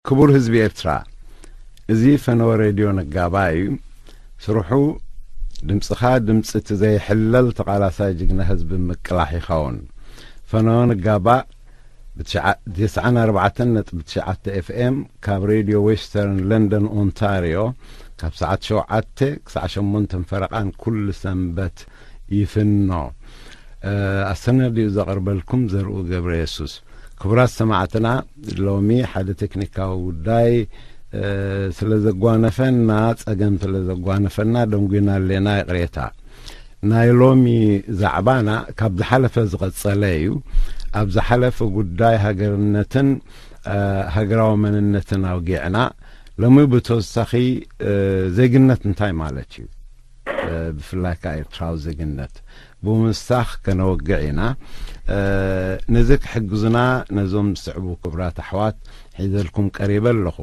ክቡር ህዝቢ ኤርትራ፣ እዚ ፈነወ ሬድዮ ነጋባ እዩ። ስርሑ ድምጽኻ ድምጺ እቲ ዘይሕለል ተቓላሳይ ጅግና ህዝቢ ምቅላሕ ይኸውን። ፈነወ ነጋባ ብትሽዓ-፣ ተስዓን ኣርባዕተን ነጥቢ ትሽዓተ ኤፍ ኤም ካብ ሬድዮ ዌስተርን ለንደን ኦንታርዮ ካብ ሰዓት ሸውዓተ ክሳዕ ሸሞንተን ፈረቓን ኩሉ ሰንበት ይፍኖ። እ፣ ኣሰናዲኡ ዘቕርበልኩም ዘርኡ ገብረ የሱስ። ክቡራት ሰማዕትና፣ ሎሚ ሓደ ቴክኒካዊ ጉዳይ፣ እ፣ ስለ ዘጓነፈና፣ ጸገም ስለ ዘጓነፈና ደንጒና ኣለና፣ ይቕሬታ። ናይ ሎሚ ዛዕባና ካብ ዝሓለፈ ዝቐጸለ እዩ። ኣብ ዝሓለፈ ጉዳይ ሃገርነትን፣ እ፣ ሃገራዊ መንነትን ኣውጊዕና፣ ሎሚ ብተወሳኺ፣ እ፣ ዜግነት እንታይ ማለት እዩ? እ፣ ብፍላይ ከኣ ኤርትራዊ ዜግነት ብምውሳኽ ከነወግዕ ኢና። እ፣ ነዚ ክሕግዙና ነዞም ዝስዕቡ ክቡራት ኣሕዋት ሒዘልኩም ቀሪበ ኣለኹ።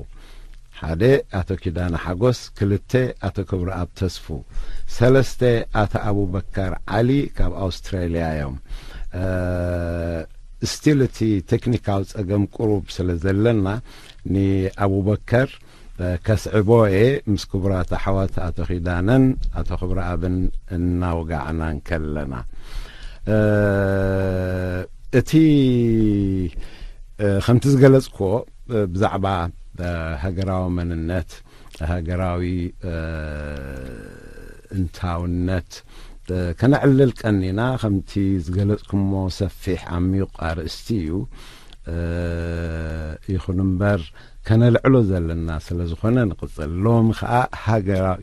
ሓደ ኣቶ ኪዳነ ሓጎስ፣ ክልተ ኣቶ ክብረኣብ ተስፉ፣ ሰለስተ ኣቶ ኣቡበከር ዓሊ ካብ ኣውስትራልያ እዮም። እ፣ ስቲል እቲ ቴክኒካዊ ጸገም ቁሩብ ስለ ዘለና ንኣቡበከር እ፣ ከስዕቦ እየ ምስ ክቡራት ኣሕዋት ኣቶ ኪዳነን ኣቶ ክብረኣብን እናወጋዕና እንከለና። እ፣ እቲ፣ እ፣ ከምቲ ዝገለጽክዎ፣ እ፣ ብዛዕባ፣ እ፣ ሃገራዊ መንነት፣ ሃገራዊ፣ እ፣ እንታውነት፣ እ፣ ከነዕልል ቀኒና። ከምቲ ዝገለጽኩሞ ሰፊሕ ዓሚቕ ኣርእስቲ እዩ። እ፣ ይኹን እምበር ከነልዕሎ ዘለና ስለ ዝኾነ ንቕጽል። ሎሚ ኸኣ ሃገራዊ፣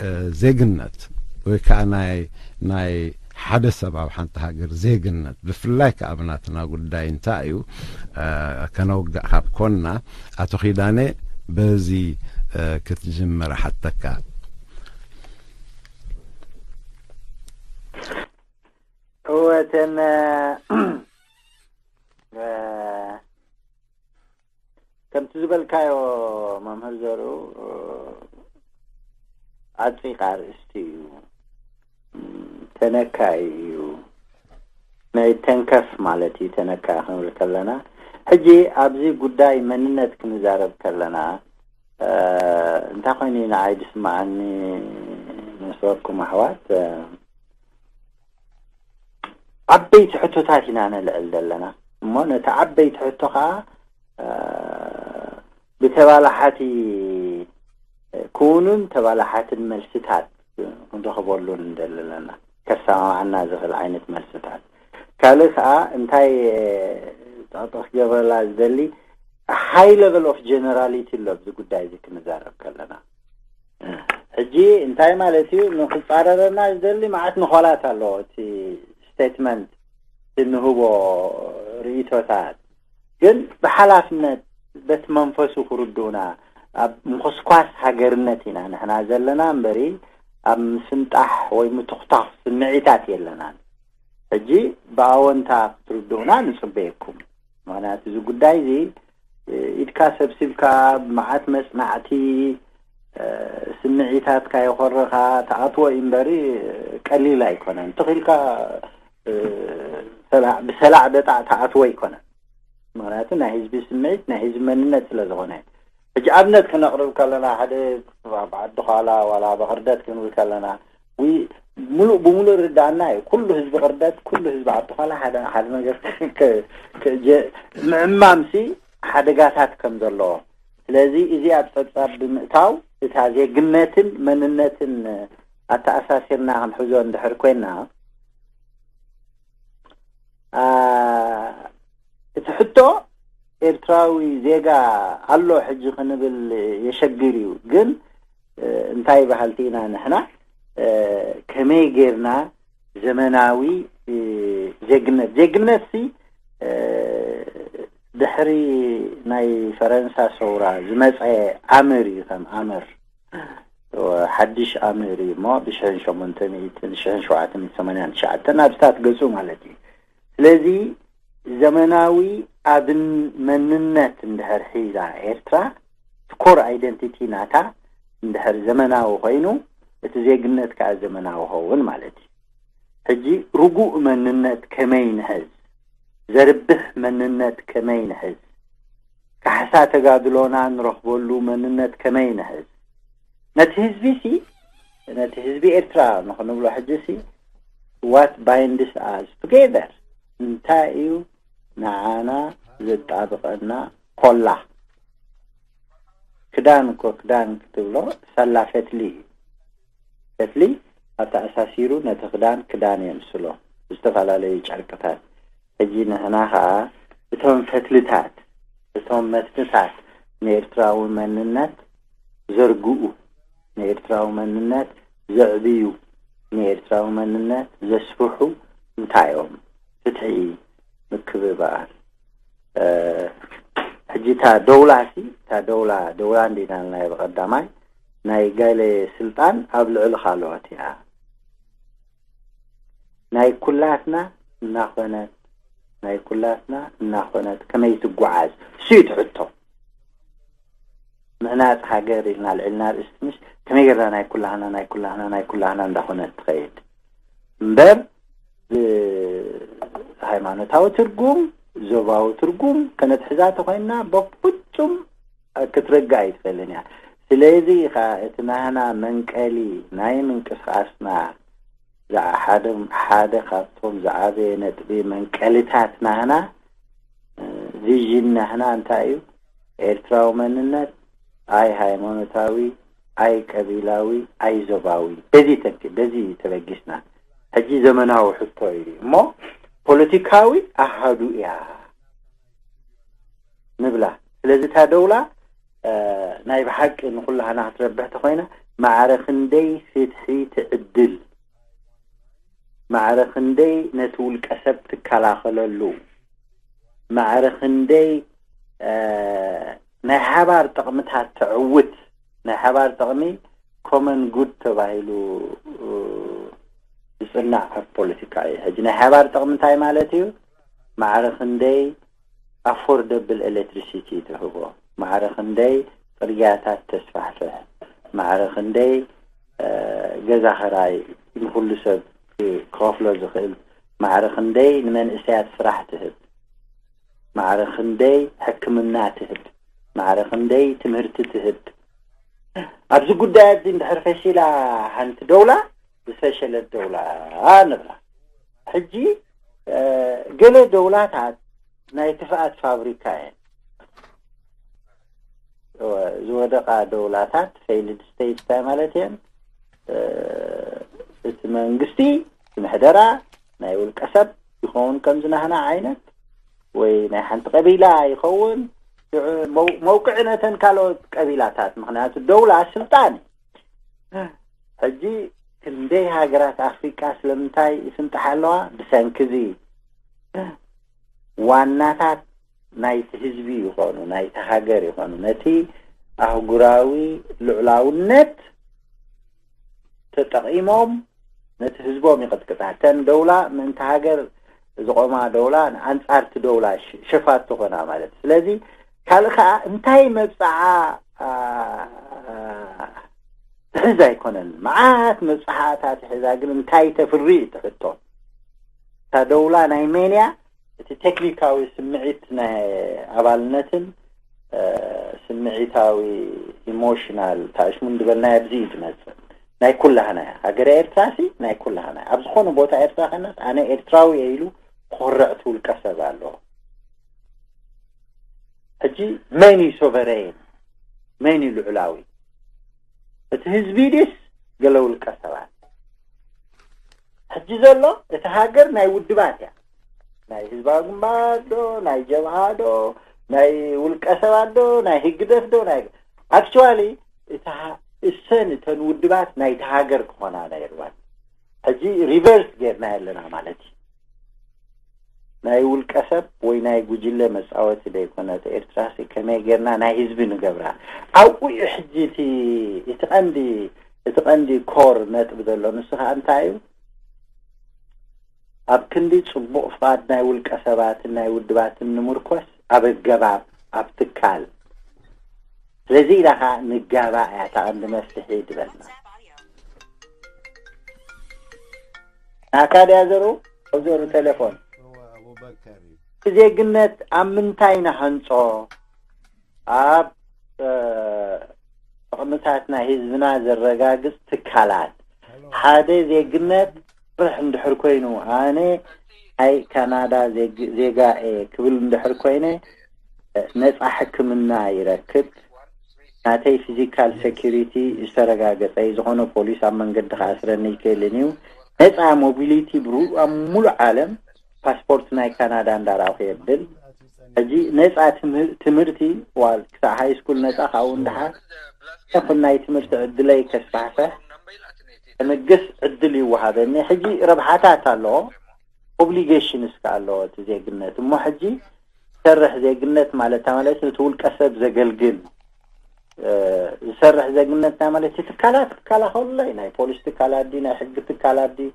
እ፣ ዜግነት ወይ ከኣ ናይ፣ ናይ ሓደ ሰብ ኣብ ሓንቲ ሃገር ዜግነት፣ ብፍላይ ከኣ ኣብ ናትና ጉዳይ እንታይ እዩ፣ እ፣ ከነውግዕ ካብ ኮንና፣ ኣቶ ኪዳነ በዚ፣ እ፣ ክትጅምር ሓተካ። እወ፣ እተን፣ እ፣ ከምቲ ዝበልካዮ መምህር ዘርኡ፣ እ፣ ዓጺቕ ኣርእስቲ እዩ። እም፣ ተነካኢ እዩ። ናይ ተንከፍ ማለት እዩ፣ ተነካኢ ክንብል ከለና። ሕጂ ኣብዚ ጉዳይ መንነት ክንዛረብ ከለና፣ እ፣ እንታይ ኮይኑ እዩ ንዓይ ዝስምዓኒ መስለኩም ኣሕዋት? እ፣ ዓበይቲ ሕቶታት ኢና ነልዕል ዘለና። እሞ ነቲ ዓበይቲ ሕቶ ኸዓ፣ እ፣ ብተባላሓቲ ክውኑን ተባላሓትን መልስታት ክንረኽበሉን ንደሊ ኣለና። ከሰማምዓና ዝኽእል ዓይነት መልስታት። ካልእ ኸዓ እንታይ፣ እ፣ ጠቕጠቕ ክገብረላ ዝደሊ፣ ሃይ ለቨል ኦፍ ጀነራሊቲ ኣሎ ኣብዚ ጉዳይ እዚ ክንዛረብ ከለና። ሕጂ እንታይ ማለት እዩ? ንክጻረረና ዝደሊ መዓት ንኾላት ኣለዎ። እቲ ስቴትመንት እንህቦ ርእይቶታት ግን ብሓላፍነት በቲ መንፈሱ ክርድኡና፣ ኣብ ምኹስኳስ ሃገርነት ኢና ንሕና ዘለና እምበሪ፣ ኣብ ምስንጣሕ ወይ ምትኹታኽ ስምዒታት የለናን። ሕጂ ብኣወንታ ክትርድኡና ንጽበየኩም። ምኽንያቱ እዚ ጉዳይ እዚ፣ እ፣ ኢድካ ሰብሲብካ ብመዓት መጽናዕቲ፣ እ፣ ስምዒታትካ የኾርኻ ትኣትዎ እዩ እምበሪ፣ እ፣ ቀሊል ኣይኮነን። ትኽ ኢልካ፣ እ፣ ሰላዕ-፣ ብሰላዕ በጣዕ ትኣትዎ ኣይኮነን። ምኽንያቱ ናይ ህዝቢ ስምዒት፣ ናይ ህዝቢ መንነት ስለ ዝኾነ። ሕጂ ኣብነት ክነቕርብ ከለና፣ ሓደ ኣብ ዓዲ ዃላ ዋላ ኣብ ኣቕርደት ክንብል ከለና፣ ዊ-፣ ሙሉእ ብሙሉእ ርዳእና እዩ። ኩሉ ህዝቢ ቅርደት፣ ኩሉ ህዝቢ ዓዲ ዃላ ሓደ፣ ሓደ ነገር ከ-፣ ከ-፣ ጀ-፣ ምዕማምሲ ሓደጋታት ከም ዘለዎ። ስለዚ እዚ ኣብ ጸብጻብ ብምእታው እታ ዜግነትን መንነትን ኣተኣሳሲርና ክንሕዞ እንድሕር ኮይና፣ አ፣ እቲ ሕቶ ኤርትራዊ ዜጋ ኣሎ ሕጂ ክንብል የሸግር እዩ። ግን፣ እ፣ እንታይ በሃልቲ ኢና ንሕና? እ፣ ከመይ ጌርና ዘመናዊ፣ እ፣ ዜግነት፣ ዜግነትሲ፣ እ፣ ድሕሪ ናይ ፈረንሳ ሰውራ ዝመጸ ኣምር እዩ፣ ከም ኣምር። ሓድሽ ኣምር እዩ እሞ፣ ብሽሕን ሸሞንተ ሚእትን፣ ሽሕን ሸውዓተ ሚእትን ሰማንያን ትሽዓተን ኣብ ስታት ገጹ ማለት እዩ። ስለዚ ዘመናዊ ኣብን መንነት እንድሕር ሒዛ ኤርትራ፣ ኮር ኣይደንቲቲ ናታ እንድሕር ዘመናዊ ኮይኑ፣ እቲ ዜግነት ከኣ ዘመናዊ ኸውን ማለት እዩ። ሕጂ ርጉእ መንነት ከመይ ንሕዝ? ዘርብሕ መንነት ከመይ ንሕዝ? ካሕሳ ተጋድሎና ንረኽበሉ መንነት ከመይ ንሕዝ? ነቲ ህዝቢ ሲ ነቲ ህዝቢ ኤርትራ ንኽንብሎ ሕጂ ሲ what binds us together እንታይ እዩ ንዓና ዘጣብቐና? ኮላ ክዳን እኮ ክዳን ክትብሎ ሳላ ፈትሊ እዩ። ፈትሊ ኣብ ተኣሳሲሩ ነቲ ክዳን ክዳን የምስሎ ብዝተፈላለዩ ጨርቅታት። ሕጂ ንሕና ኸዓ እቶም ፈትልታት እቶም መትንታት ንኤርትራዊ መንነት ዘርግኡ ንኤርትራዊ መንነት ዘዕብዩ ንኤርትራዊ መንነት ዘስፍሑ እንታይ እዮም? ፍትሒ፣ ምክብባር። ሕጂ እታ ደውላ ሲ እታ ደውላ ደውላ እንዲናልናዮ ብቐዳማይ ናይ ገለ ስልጣን ኣብ ልዕሊ ካልኦት እያ። ናይ ኩላትና እናኾነት ናይ ኩላትና እናኾነት ከመይ ትጓዓዝ ስዩ ትሕቶ። ምህናፅ ሃገር ኢልና ልዕልና ርእስቲ ምሽ ከመይ ገርና ናይ ኩላህና ናይ ኩላህና ናይ ኩላህና እንዳኾነት ትኸይድ እምበር ሃይማኖታዊ ትርጉም ዞባዊ ትርጉም ከነትሕዛ ተኮይንና በፍጹም ክትረግእ ኣይትኽእልን እያ። ስለዚ ኢኻ እቲ ናህና መንቀሊ ናይ ምንቅስቃስና ሓደ ሓደ ካብቶም ዝዓበየ ነጥቢ መንቀልታት ናህና ቪዥን ናህና እንታይ እዩ? ኤርትራዊ መንነት ኣይ ሃይማኖታዊ ኣይ ቀቢላዊ ኣይ ዞባዊ በዚ ተኪ በዚ ተበጊስና ሕጂ ዘመናዊ ሕቶ እዩ እሞ ፖለቲካዊ ኣሃዱ እያ ንብላ። ስለዚ እታ ደውላ ናይ ብሓቂ ንኩላህና ክትረብሕ ተኮይና ማዕረ ክንደይ ፍትሒ ትዕድል ማዕረ ክንደይ ነቲ ውልቀ ሰብ ትከላኸለሉ ማዕረ ክንደይ ናይ ሓባር ጥቕምታት ተዕውት ናይ ሓባር ጥቕሚ ኮመን ጉድ ተባሂሉ ዝፅናዕ ኣብ ፖለቲካ እዩ። ሕጂ ናይ ሓባር ጥቕሚ እንታይ ማለት እዩ? ማዕረ ክንደይ ኣፎርደብል ኤሌክትሪሲቲ ትህቦ፣ ማዕረ ክንደይ ፅርግያታት ተስፋሕፍሕ፣ ማዕረ ክንደይ ገዛ ኸራይ ንኩሉ ሰብ ክኸፍሎ ዝኽእል፣ ማዕረ ክንደይ ንመንእሰያት ስራሕ ትህብ፣ ማዕረ ክንደይ ሕክምና ትህብ፣ ማዕረ ክንደይ ትምህርቲ ትህብ። ኣብዚ ጉዳያት እዚ እንድሕር ፈሺላ ሓንቲ ደውላ ዝፈሸለት ደውላ ንብላ። ሕጂ ገለ ደውላታት ናይ ክፍኣት ፋብሪካ እየን። ዝወደቓ ደውላታት ፌይልድ ስቴትስ እንታይ ማለት እየን? እቲ መንግስቲ እቲ ምሕደራ ናይ ውልቀ ሰብ ይኸውን ከምዚ ናህና ዓይነት ወይ ናይ ሓንቲ ቀቢላ ይኸውን መውቅዒ ነተን ካልኦት ቀቢላታት ምክንያቱ ደውላ ስልጣን ሕጂ ክንደይ ሃገራት ኣፍሪቃ ስለምንታይ ይስንጥሓ ኣለዋ? ብሰንኪ እዚ ዋናታት ናይቲ ህዝቢ ይኾኑ፣ ናይቲ ሃገር ይኾኑ፣ ነቲ ኣህጉራዊ ልዑላውነት ተጠቒሞም ነቲ ህዝቦም ይቕጥቅጣ። እተን ደውላ ምእንቲ ሃገር ዝቖማ ደውላ ንኣንጻርቲ ደውላ ሸፋቱ ኾና ማለት። ስለዚ ካልእ ከዓ እንታይ መብፅዓ ትሕዝ ኣይኮነን። መዓት መብፅዓታት ትሕዛ ግን እንታይ ተፍሪ ትሕቶ። እታ ደውላ ናይ ሜንያ እቲ ቴክኒካዊ ስምዒት ናይ ኣባልነትን ስምዒታዊ ኢሞሽናል ታእሽሙ እንድበልናዮ ኣብዚ እዩ ዝመፅእ። ናይ ኩላህና እያ ሃገረ ኤርትራ ሲ ናይ ኩላህና እያ። ኣብ ዝኾነ ቦታ ኤርትራ ከናስ ኣነ ኤርትራዊ እየ ኢሉ ኮርዕ እቲ ውልቀ ሰብ ኣለዎ። ሕጂ መን እዩ ሶቨሬን? መን እዩ ልዑላዊ? እቲ ህዝቢ ድስ ገለ ውልቀ ሰባት? ሕጂ ዘሎ እቲ ሃገር ናይ ውድባት እያ። ናይ ህዝባዊ ግንባር ዶ ናይ ጀብሃ ዶ ናይ ውልቀ ሰባት ዶ ናይ ህግደፍ ዶ ናይ ኣክቹዋሊ እታ እሰን እተን ውድባት ናይቲ ሃገር ክኾና ነይርወን። ሕጂ ሪቨርስ ጌርና ኣለና ማለት እዩ። ናይ ውልቀ ሰብ ወይ ናይ ጉጅለ መፃወቲ ዘይኮነት ኤርትራ ሲ ከመይ ጌርና ናይ ህዝቢ ንገብራ ኣብኡ እዩ ሕጂ እቲ እቲ ቀንዲ እቲ ቀንዲ ኮር ነጥቢ ዘሎ ንሱ ከዓ እንታይ እዩ ኣብ ክንዲ ፅቡቅ ፍቃድ ናይ ውልቀ ሰባትን ናይ ውድባትን ንምርኮስ ኣብ ኣገባብ ኣብ ትካል ስለዚ ኢላ ከዓ ንጋባእ እያ እታ ቀንዲ መፍትሒ ትበልና ናካ ድያ ዘሩ ዘሩ ቴሌፎን ዜግነት ኣብ ምንታይ ንሃንፆ ኣብ ጥቕምታት ናይ ህዝብና ዘረጋግጽ ትካላት ሓደ ዜግነት ጥራሕ እንድሕር ኮይኑ፣ ኣነ ናይ ካናዳ ዜጋ እየ ክብል እንድሕር ኮይነ፣ ነጻ ሕክምና ይረክብ። ናተይ ፊዚካል ሴኩሪቲ ዝተረጋገጸ እዩ። ዝኾነ ፖሊስ ኣብ መንገዲ ክኣስረኒ ይክእልን እዩ። ነጻ ሞቢሊቲ ብሩ ኣብ ሙሉእ ዓለም ፓስፖርት ናይ ካናዳ እንዳረኣኹ የብል። ሕጂ ነጻ ትምህርቲ ዋል ክሳዕ ሃይ ስኩል ነጻ ካብኡ ንደሓር ይኹን ናይ ትምህርቲ ዕድለይ ከስፋሕፈሕ ከመግስ ዕድል ይወሃበኒ። ሕጂ ረብሓታት ኣለዎ፣ ኦብሊጌሽንስ ከ ኣለዎ እቲ ዜግነት። እሞ ሕጂ ዝሰርሕ ዜግነት ማለት ማለት እቲ ውልቀ ሰብ ዘገልግል ዝሰርሕ ዜግነት ናይ ማለት ትካላት ክከላኸሉለይ ናይ ፖሊስ ትካላት ዲ ናይ ሕጊ ትካላት ዲ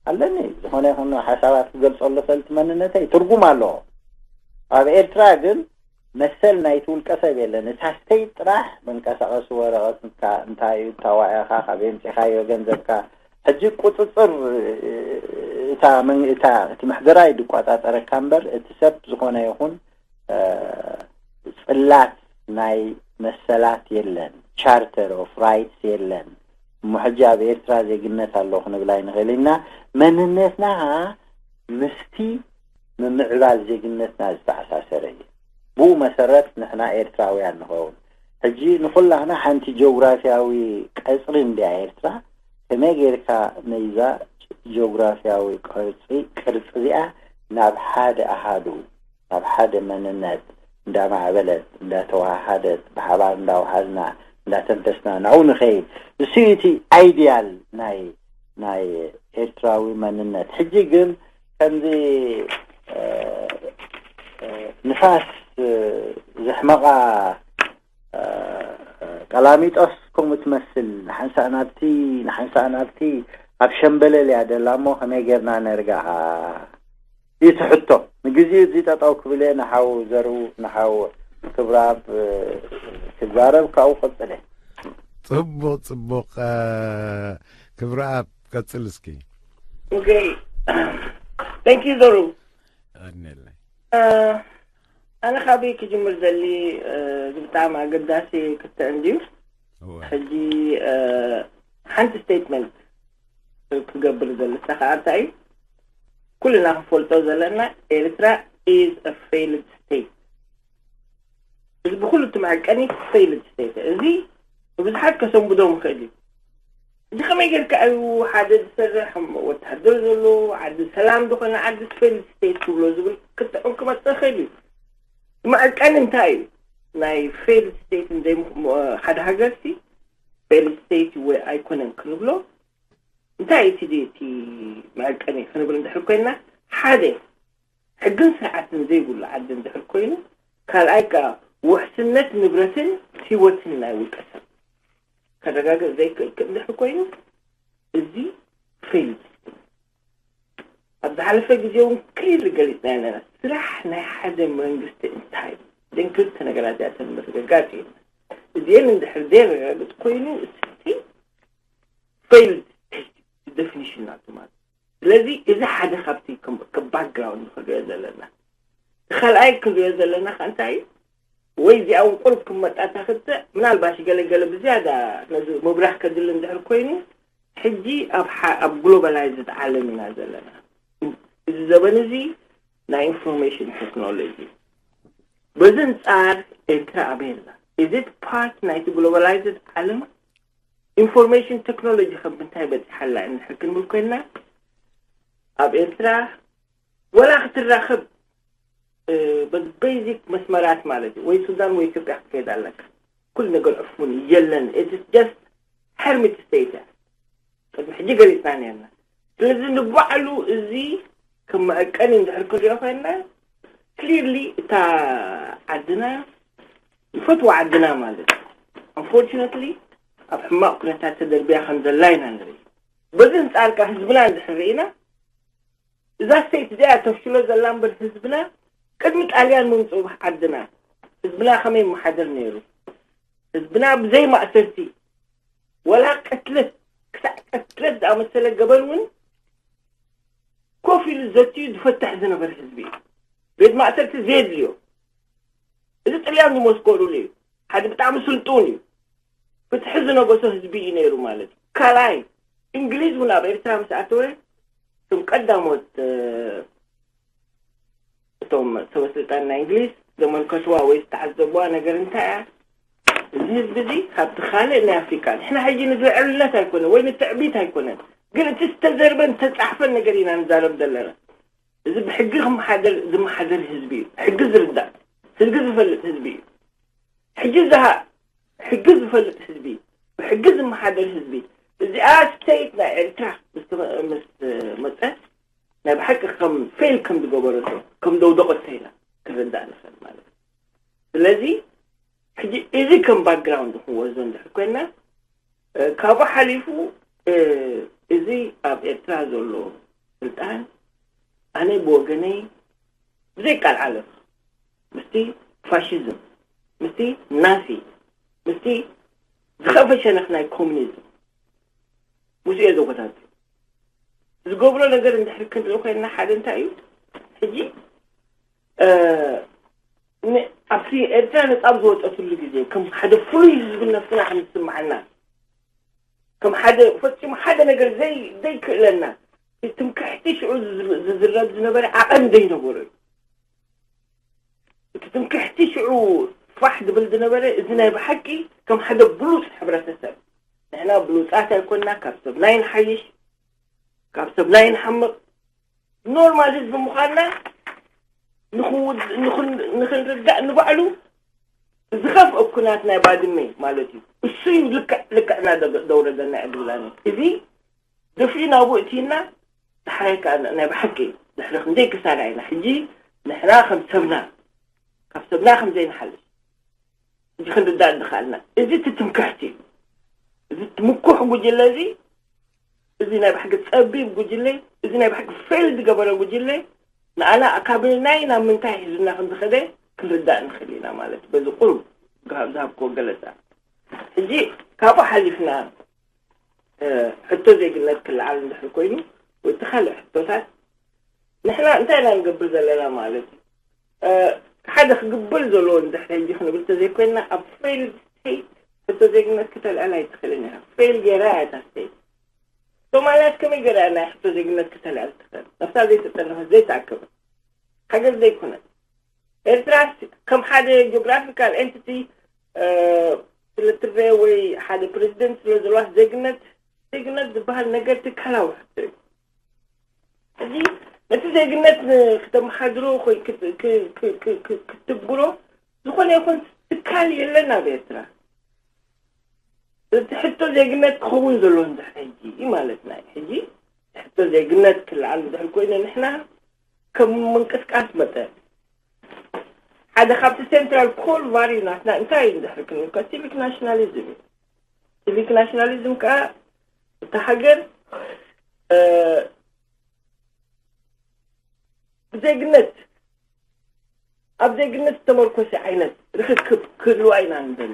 ኣለኒ። ዝኾነ ይኹን ሓሳባት ክገልጸሉ ፈልቲ መንነተይ ትርጉም ኣለዎ። ኣብ ኤርትራ ግን መሰል ናይቲ ውልቀ ሰብ የለን። እታ ስተይት ጥራሕ መንቀሳቐሲ ወረቐት እንታይ እዩ፣ እታዋእኻ ካብ የምፂኻዮ ገንዘብካ። ሕጂ ቁፅፅር እታ እቲ ምሕደራ እዩ ዝቋፃፀረካ እምበር እቲ ሰብ ዝኾነ ይኹን ፅላት ናይ መሰላት የለን፣ ቻርተር ኦፍ ራይትስ የለን። እሞ ሕጂ ኣብ ኤርትራ ዜግነት ኣሎ ክንብል ኣይንኽእል ኢና። መንነትና ምስቲ ምምዕባል ዜግነትና ዝተኣሳሰረ እዩ። ብኡ መሰረት ንሕና ኤርትራውያን ንኸውን። ሕጂ ንኹላህና ሓንቲ ጂኦግራፊያዊ ቀጽሪ እንድያ ኤርትራ። ከመይ ጌርካ ነይዛ ጂኦግራፊያዊ ቅርጺ ቅርጺ እዚኣ ናብ ሓደ ኣሃዱ ናብ ሓደ መንነት እንዳማዕበለት እንዳተዋሃደት ብሓባር እንዳውሓዝና እንዳተንፈስና ናብኡ ንኸይድ። እሱ እቲ ኣይዲያል ናይ ናይ ኤርትራዊ መንነት። ሕጂ ግን ከምዚ ንፋስ ዘሕመቓ ቀላሚጦስ ከምኡ ትመስል፣ ንሓንሳእ ናብቲ ንሓንሳእ ናብቲ ኣብ ሸምበለል እያ ደላ እሞ ከመይ ጌርና ነርግኣ? እዩ እቲ ሕቶ። ንግዜኡ እዚ ጠጠው ክብል እየ። ንሓው ዘርኡ ንሓው ክብረኣብ ክዛረብ ካብኡ ቀጽለ። ጽቡቕ ጽቡቕ። ክብረኣብ ቀጽል እስኪ። ኦኬ፣ thank you ዘሩ። ኣድነለይ። ኣነ ካበይ ክጅምር ዘሊ? እዚ ብጣዕሚ ኣገዳሲ ክትዕ እንድዩ። ሕጂ ሓንቲ ስቴትመንት ክገብር ዘሎ ንሳ ከዓ እንታይ እዩ? ኩልና ክንፈልጦ ዘለና ኤርትራ is a failed state። እዚ ብኩሉ እቲ መዐቀኒ failed state እዚ ንብዙሓት ከሰንብዶም ይኽእል እዩ። እዚ ከመይ ጌርካ እዩ ሓደ ዝሰርሕ ወታደር ዘሎ ዓዲ ሰላም ዝኾነ ዓዲ failed state ክብሎ ዝብል ክትዑን ክመፅእ ይኽእል እዩ። መዐቀኒ እንታይ እዩ? ናይ failed state እንዘይ ሓደ ሃገር ሲ failed state ወይ ኣይኮነን ክንብሎ እንታይ እቲ እቲ መዐቀኒ ክንብል እንድሕር ኮይንና ሓደ ሕግን ስርዓትን ዘይብሉ ዓዲ እንድሕር ኮይኑ ካልኣይ ከዓ ውሕስነት ንብረትን ህይወትን ናይ ውልቀ ሰብ ከረጋግፅ ዘይክእል እንድሕር ኮይኑ እዚ failed state። ኣብ ዝሓለፈ ግዜ እውን ክሊር ገሊፅና ኣለና። ስራሕ ናይ ሓደ መንግስቲ እንታይ እዩ? እዘን ክልተ ነገራት እዚኣተን ምርግጋፅ እዩ። እዚአን እንድሕር ዘየረጋግፅ ኮይኑ እቲ failed state definition ናቱ ማለት። ስለዚ እዚ ሓደ ካብቲ ከም background ክንሪኦ ዘለና። እቲ ካልኣይ ክንሪኦ ዘለና ከ እንታይ እዩ? ወይ እዚኣ እውን ቁሩብ ክመጣታ ክትዕ ምናልባሽ ገለገለ ብዝያዳ ነዚ ምብራህ ከድሊ እንድሕር ኮይኑ ሕጂ ኣብ ኣብ globalized ዓለም ኢና ዘለና። እዚ ዘበን እዚ ናይ information technology በዚ ኣንፃር ኤርትራ ኣበይ ኣላ? Is it part ናይቲ globalized ዓለም? Information technology ከም ምንታይ በፂሓላ እንድሕር ክንብል ኮይንና ኣብ ኤርትራ ወላ ክትራኸብ በዚ basic መስመራት ማለት እዩ ወይ ሱዳን ወይ ኢትዮጵያ ክትከይድ ኣለካ። ኩሉ ነገር ዕፉን የለን። It's just hermit state እያ። ቅድሚ ሕጂ ገሊፅና ነርና። ስለዚ ንባዕሉ እዚ ከም መዐቀኒ እንድሕር ክንሪኦ ኮይንና clearly እታ ዓድና ንፈትዋ ዓድና ማለት እዩ unfortunately ኣብ ሕማቕ ኩነታት ተደርቢያ ከም ዘላ ኢና ንርኢ። በዚ ኣንፃር ከዓ ህዝብና እንድሕር ርኢና እዛ state እዚኣ ተፍሽሎ ዘላ እምበር ህዝብና ቅድሚ ጣልያን ምምፅኡ ዓድና ህዝብና ከመይ ይመሓደር ነይሩ? ህዝብና ብዘይ ማእሰርቲ ወላ ቅትለት ክሳዕ ቅትለት ዝኣመሰለ ገበን እውን ኮፍ ኢሉ ዘትዩ ዝፈትሕ ዝነበረ ህዝቢ እዩ። ቤት ማእሰርቲ ዘየድልዮ እዚ ጥልያን ዝመስከሩሉ እዩ። ሓደ ብጣዕሚ ስልጡን እዩ። ፍትሒ ዝነገሶ ህዝቢ እዩ ነይሩ ማለት እዩ። ካልኣይ፣ እንግሊዝ እውን ኣብ ኤርትራ ምስ ኣተወ፣ እቶም ቀዳሞት እቶም ሰበስልጣን ናይ እንግሊዝ ዘመልከትዋ ወይ ዝተዓዘብዋ ነገር እንታይ እያ? እዚ ህዝቢ እዚ ካብቲ ካልእ ናይ ኣፍሪቃ፣ ንሕና ሕጂ ንዕብነት ኣይኮነን ወይ ንትዕቢት ኣይኮነን፣ ግን እቲ ዝተዘርበን ዝተጻሕፈን ነገር ኢና ንዛረብ ዘለና። እዚ ብሕጊ ክመሓደር ዝመሓደር ህዝቢ እዩ። ሕጊ ዝርዳእ፣ ሕጊ ዝፈልጥ ህዝቢ እዩ። ሕጂ ዝሃ ሕጊ ዝፈልጥ ህዝቢ፣ ብሕጊ ዝመሓደር ህዝቢ። እዚኣ ስቴት ናይ ኤርትራ ምስ መፀ ናይ ብሓቂ ከም ፌል ከም ዝገበረቶ፣ ከም ዘውደቐቶ ኢና ክንርዳእ ንኽእል ማለት እዩ። ስለዚ ሕጂ እዚ ከም ባክግራውንድ ክንወስዶ እንድሕር ኮይና፣ ካብኡ ሓሊፉ እዚ ኣብ ኤርትራ ዘሎ ስልጣን ኣነ ብወገነይ ብዘይ ቃል ዓለም ምስቲ ፋሽዝም፣ ምስቲ ናዚ፣ ምስቲ ዝኸፈ ሸነኽ ናይ ኮሙኒዝም ምስኡ እየ ዘወዳድሮ። ዝገብሮ ነገር እንድሕር ክንርኢ ኮይንና ሓደ እንታይ እዩ ሕጂ ኣብቲ ኤርትራ ነጻ ኣብ ዝወጠትሉ ግዜ ከም ሓደ ፍሉይ ህዝቢ ነፍስና ከም ዝስምዓና፣ ከም ሓደ ፈጺሙ ሓደ ነገር ዘይ ዘይክእለና፣ ትምክሕቲ ሽዑ ዝዝረብ ዝነበረ ዓቐን ዘይነበሮ እዩ። እቲ ትምክሕቲ ሽዑ ፋሕ ዝብል ዝነበረ እዚ ናይ ብሓቂ ከም ሓደ ብሉጽ ሕብረተሰብ፣ ንሕና ብሉጻት ኣይኮንና፣ ካብ ሰብ ናይ ንሓይሽ፣ ካብ ሰብ ናይ ንሓምቕ፣ ኖርማል ህዝቢ ምዃንና ንኽንርዳእ ንባዕሉ ዝኸፍአ ኩናት ናይ ባድመ ማለት እዩ። እሱ እዩ ልክዕ ልክዕና ደውረደና እዩ ዝብላኒ። እዚ ደፊኡ ናብኡ እቲና፣ ዳሕራይ ከኣ ናይ ብሓቂ ድሕሪ ክንደይ ክሳራ ኢና ሕጂ ንሕና ከም ሰብና፣ ካብ ሰብና ከም ዘይንሓልፍ ሕጂ ክንርዳእ ዝኸኣልና። እዚ እቲ ትምክሕቲ እዩ። እዚ ትምኩሕ ጉጅለ እዚ፣ እዚ ናይ ብሓቂ ጸቢብ ጉጅለ፣ እዚ ናይ ብሓቂ ፌል ዝገበረ ጉጅለ ንኣና ካብ ናይ ናብ ምንታይ ሒዙና ከም ዝኸደ ክንርዳእ ንኽእል ኢና ማለት በዚ ቁሩብ ዝሃብክዎ ገለጻ። ሕጂ ካብኡ ሓሊፍና ሕቶ ዜግነት ክለዓል እንድሕር ኮይኑ ወይ እቲ ካልእ ሕቶታት ንሕና እንታይ ኢና ንገብር ዘለና ማለት እዩ። ሓደ ክግበር ዘለዎ እንድሕር ሕጂ ክንብል ተዘይኮይንና ኣብ ፌይልድ ስቴት ሕቶ ዜግነት ክተልዕል ኣይትኽእልን ኢኻ። ፌይል ገይራ እያ እታ ስቴት። ሶማልያስ ከመይ ገይራ እያ ናይ ሕቶ ዜግነት ክተልዕል ትኽእል? ነብሳ ዘይተጠነፈት ዘይተኣከበት ሃገር ዘይኮነት። ኤርትራ ከም ሓደ ጂኦግራፊካል ኤንቲቲ ስለ ትረአ ወይ ሓደ ፕሬዚደንት ስለ ዘለዋ ዜግነት ዜግነት ዝበሃል ነገር ትካላዊ ሕቶ እዩ። እዚ ነቲ ዜግነት ክተመሓድሮ ክትግብሮ ዝኾነ ይኹን ትካል የለን ኣብ ኤርትራ። እቲ ሕቶ ዜግነት ክኸውን ዘሎ እንድሕር ሕጂ ማለትና እዩ። ሕጂ ሕቶ ዜግነት ክለዓል እንድሕር ኮይኑ ንሕና ከም ምንቅስቃስ መጠን ሓደ ካብቲ ሴንትራል ኮር ቫልዩ ናትና እንታይ እዩ እንድሕር ክንብል ከ ሲቪክ ናሽናሊዝም እዩ። ሲቪክ ናሽናሊዝም ከዓ እታ ሃገር ብዜግነት ኣብ ዜግነት ዝተመርኮሰ ዓይነት ርክክብ ክህልዋ ኢና ንደሊ።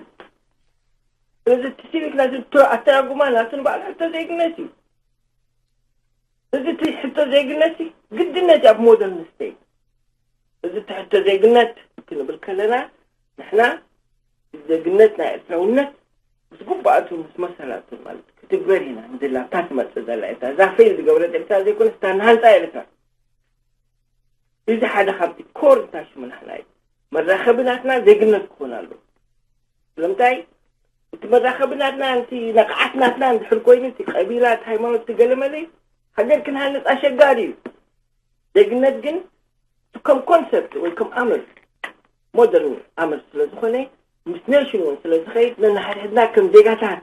ስለዚ እቲ ሲቪክ ናሽናሊዝም ኣተራጉማ ናቱ ንባዕሉ ሕቶ ዜግነት እዩ። እዚ እቲ ሕቶ ዜግነት ግድነት ኣብ ሞደርን ስቴት እዚ እቲ ሕቶ ዜግነት ክንብል ከለና ንሕና ዜግነት ናይ ኤርትራውነት ምስ ጉባኣቱ ምስ መሰላቱ ማለት ክትግበር ኢና ንድላ እታ ትመፅእ ዘላ ኤርትራ እዛ ፌል ዝገበረት ኤርትራ ዘይኮነ ስታ ንሃንፃ ኤርትራ እዚ ሓደ ካብቲ ኮር እንታይ ሽሙ ንሕና እዩ መራኸቢ ናትና ዜግነት ክኾን ኣለዎ ስለምንታይ እቲ መራኸቢ ናትና እቲ ነቕዓት ናትና እንድሕር ኮይኑ እቲ ቀቢላ እቲ ሃይማኖት እቲ ገለመለ ሃገር ክንሃንፅ ኣሸጋሪ እዩ ዜግነት ግን ከም ኮንሰፕት ወይ ከም ኣምር ሞደርን ኣምር ስለ ዝኾነ ምስ ኔሽን እውን ስለ ዝኸይድ ነናሕድሕድና ከም ዜጋታት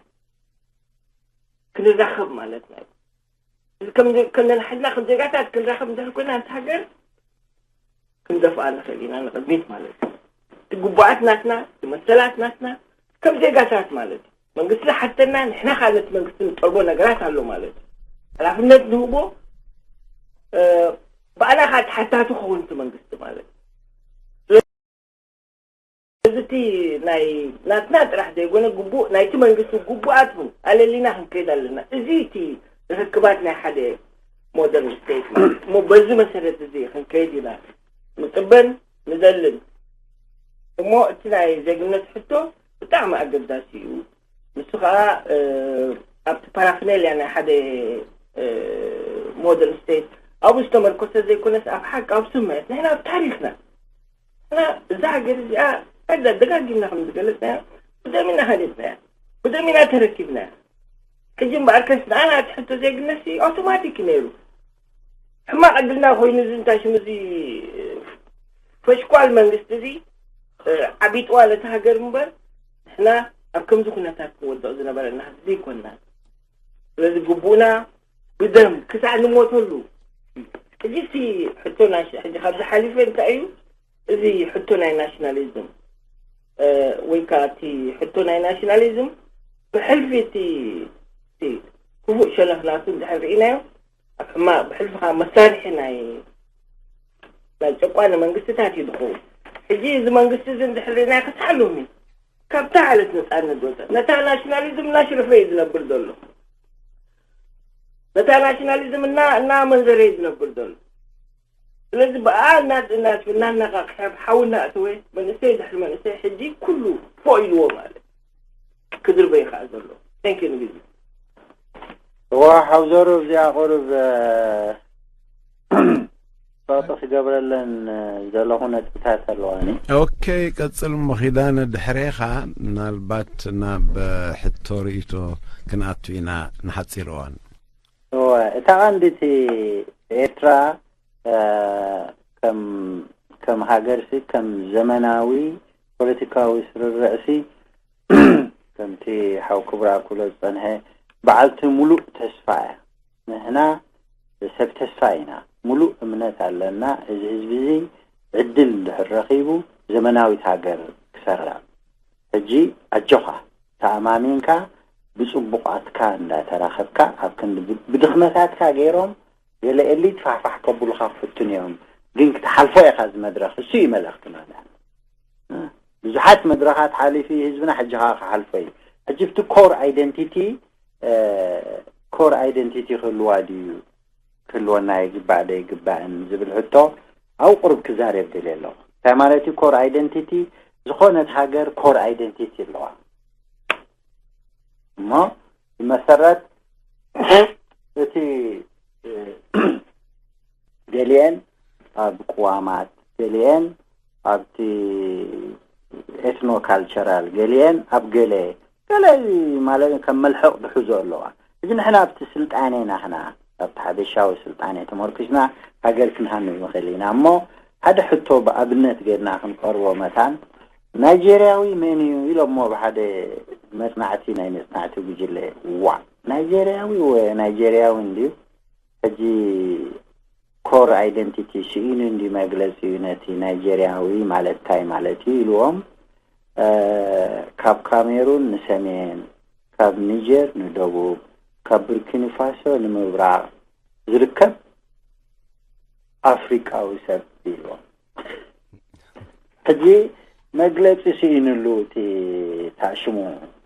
ክንራኸብ ማለትና እዩ ከም ነናሕድና ከም ዜጋታት ክንራኸብ እንድሕር ኮይና እንቲ ሃገር ክንደፍኣ ንኽእል ኢና ንቕድሚት ማለት እዩ እቲ ግቡኣት ናትና እቲ መሰላት ናትና ከም ዜጋታት ማለት እዩ መንግስቲ ዝሓተና ንሕና ከዓ ነቲ መንግስቲ ንጠልቦ ነገራት ኣሎ ማለት እዩ ሓላፍነት ንህቦ ብኣና ከዓ ተሓታቱ ክኸውን እቲ መንግስቲ ማለት እዩ እዚ እቲ ናይ ናትና ጥራሕ ዘይኮነ ግቡእ ናይቲ መንግስቲ ግቡኣት እውን ኣለሊና ክንከይድ ኣለና እዚ እቲ ርክክባት ናይ ሓደ ሞደርን ስቴት ማለት እሞ በዚ መሰረት እዚ ክንከይድ ኢና ንፅበን ንደልን እሞ እቲ ናይ ዜግነት ሕቶ ብጣዕሚ ኣገዳሲ እዩ። ንሱ ከዓ ኣብቲ ፓራፍኔልያ ናይ ሓደ ሞደል ስቴት ኣብኡ ዝተመርኮሰ ዘይኮነስ ኣብ ሓቂ ኣብ ስምዕት ንሕና ኣብ ታሪክና ንሕና እዛ ሃገር እዚኣ ደጋጊምና ከም ዝገለፅናያ ብደሚና ሃኒፅናያ ብደሚና ተረኪብናያ። ሕጂ እምበኣርከስ ንኣና እቲ ሕቶ ዜግነት ኣውቶማቲክ ነይሩ። ሕማቕ ዕድልና ኮይኑ እዚ እንታይ ሽሙ እዚ ፈሽኳል መንግስቲ እዚ ዓቢጥዋ ነቲ ሃገር እምበር ንሕና ኣብ ከምዚ ኩነታት ክንወድቕ ዝነበረና ህዝቢ ኣይኮንና። ስለዚ ግቡእና ብደም ክሳዕ ንሞተሉ ሕጂ እቲ ሕቶና ሕጂ ካብዚ ሓሊፈ እንታይ እዩ እዚ ሕቶ ናይ ናሽናሊዝም ወይ ከዓ እቲ ሕቶ ናይ ናሽናሊዝም ብሕልፊ እቲ ክፉእ ሸነኽ ናቱ እንድሕር ርኢናዮ ኣብ ሕማቕ ብሕልፊ ከዓ መሳርሒ ናይ ናይ ጨቋኒ መንግስትታት እዩ ዝኸውን። ሕጂ እዚ መንግስቲ እዚ እንድሕር ርኢናዮ ክሳዕ ሎሚ ካብታ ዓለት ነፃነት ዝወፀ ነታ ናሽናሊዝም እናሽረፈ እዩ ዝነብር ዘሎ። ነታ ናሽናሊዝም እና እናመንዘረ እዩ ዝነብር ዘሎ። ስለዚ ብኣ እናናናቃቅሐ ሓዊ እናእተወ መንእሰይ ድሕሪ መንእሰይ ሕጂ ኩሉ ፎ ኢልዎ ማለት ክድርበ ይኸዓ ዘሎ። ንግዜ እዋ ሓውዘሩ እዚኣ ቁሩብ ጸቕጢ ክገብረለን ዘለኹ ነጥብታት ኣለዋኒ። ኦኬ፣ ቀጽል እሞ ኪዳነ፣ ድሕሬኻ ምናልባት ናብ ሕቶ ርእይቶ ክንኣቱ ኢና ንሓጺር እዋን። እወ፣ እታ ቀንዲ እቲ ኤርትራ ከም ከም ሃገርሲ ከም ዘመናዊ ፖለቲካዊ ስርርዕሲ ከምቲ ሓው ክብራ ክብሎ ዝጸንሐ በዓልቲ ሙሉእ ተስፋ እያ። ንሕና ሰብ ተስፋ ኢና። ሙሉእ እምነት ኣለና። እዚ ህዝቢ እዚ ዕድል እንድሕር ረኺቡ ዘመናዊት ሃገር ክሰርዕ። ሕጂ ኣጆኻ ተኣማሚንካ ብጽቡቓትካ እንዳተራኸብካ ኣብ ክንዲ ብድኽመታትካ ገይሮም ገለ ኤሊት ፋሕፋሕ ከብሉኻ ክፍትኑ እዮም። ግን ክትሓልፎ ኢኻ እዚ መድረኽ። እሱ እዩ መልእኽትና። ብዙሓት መድረኻት ሓሊፉ ህዝብና ሕጂ ኸዓ ክሓልፎ እዩ። ሕጂ ብቲ ኮር ኣይደንቲቲ ኮር ኣይደንቲቲ ክህልዋ ድዩ ክህልወና ይግባእ ዶ ይግባእን ዝብል ሕቶ ኣብ ቁሩብ ክዛረብ ደልየ ኣለኹ። እንታይ ማለት እዩ ኮር ኣይደንቲቲ? ዝኾነት ሃገር ኮር ኣይደንቲቲ ኣለዋ። እሞ ብመሰረት እቲ ገሊአን ኣብ ቅዋማት፣ ገሊአን ኣብቲ ኤትኖ ካልቸራል፣ ገሊአን ኣብ ገለ ገለ ማለት ከም መልሕቕ ዝሕዞ ኣለዋ። እዚ ንሕና ኣብቲ ስልጣኔ ናህና ኣብቲ ሓበሻዊ ስልጣኔ ተመርኪስና ሃገር ክንሃንብ ንኽእል ኢና። እሞ ሓደ ሕቶ ብኣብነት ጌርና ክንቀርቦ መታን ናይጀርያዊ መን እዩ ኢሎሞ ብሓደ መጽናዕቲ ናይ መጽናዕቲ ጉጅለ። ዋ ናይጀርያዊ ወ ናይጀርያዊ እንድዩ ሕጂ ኮር ኣይደንቲቲ ስኢኑ እንዲ መግለፂ እዩ ነቲ ናይጀርያዊ ማለት እንታይ ማለት እዩ ኢልዎም። ካብ ካሜሩን ንሰሜን፣ ካብ ኒጀር ንደቡብ፣ ካብ ቡርኪኒ ፋሶ ንምብራቕ ዝርከብ ኣፍሪቃዊ ሰብ ኢልዎም። ሕጂ መግለፂ ስኢንሉ እቲ ታሽሙ።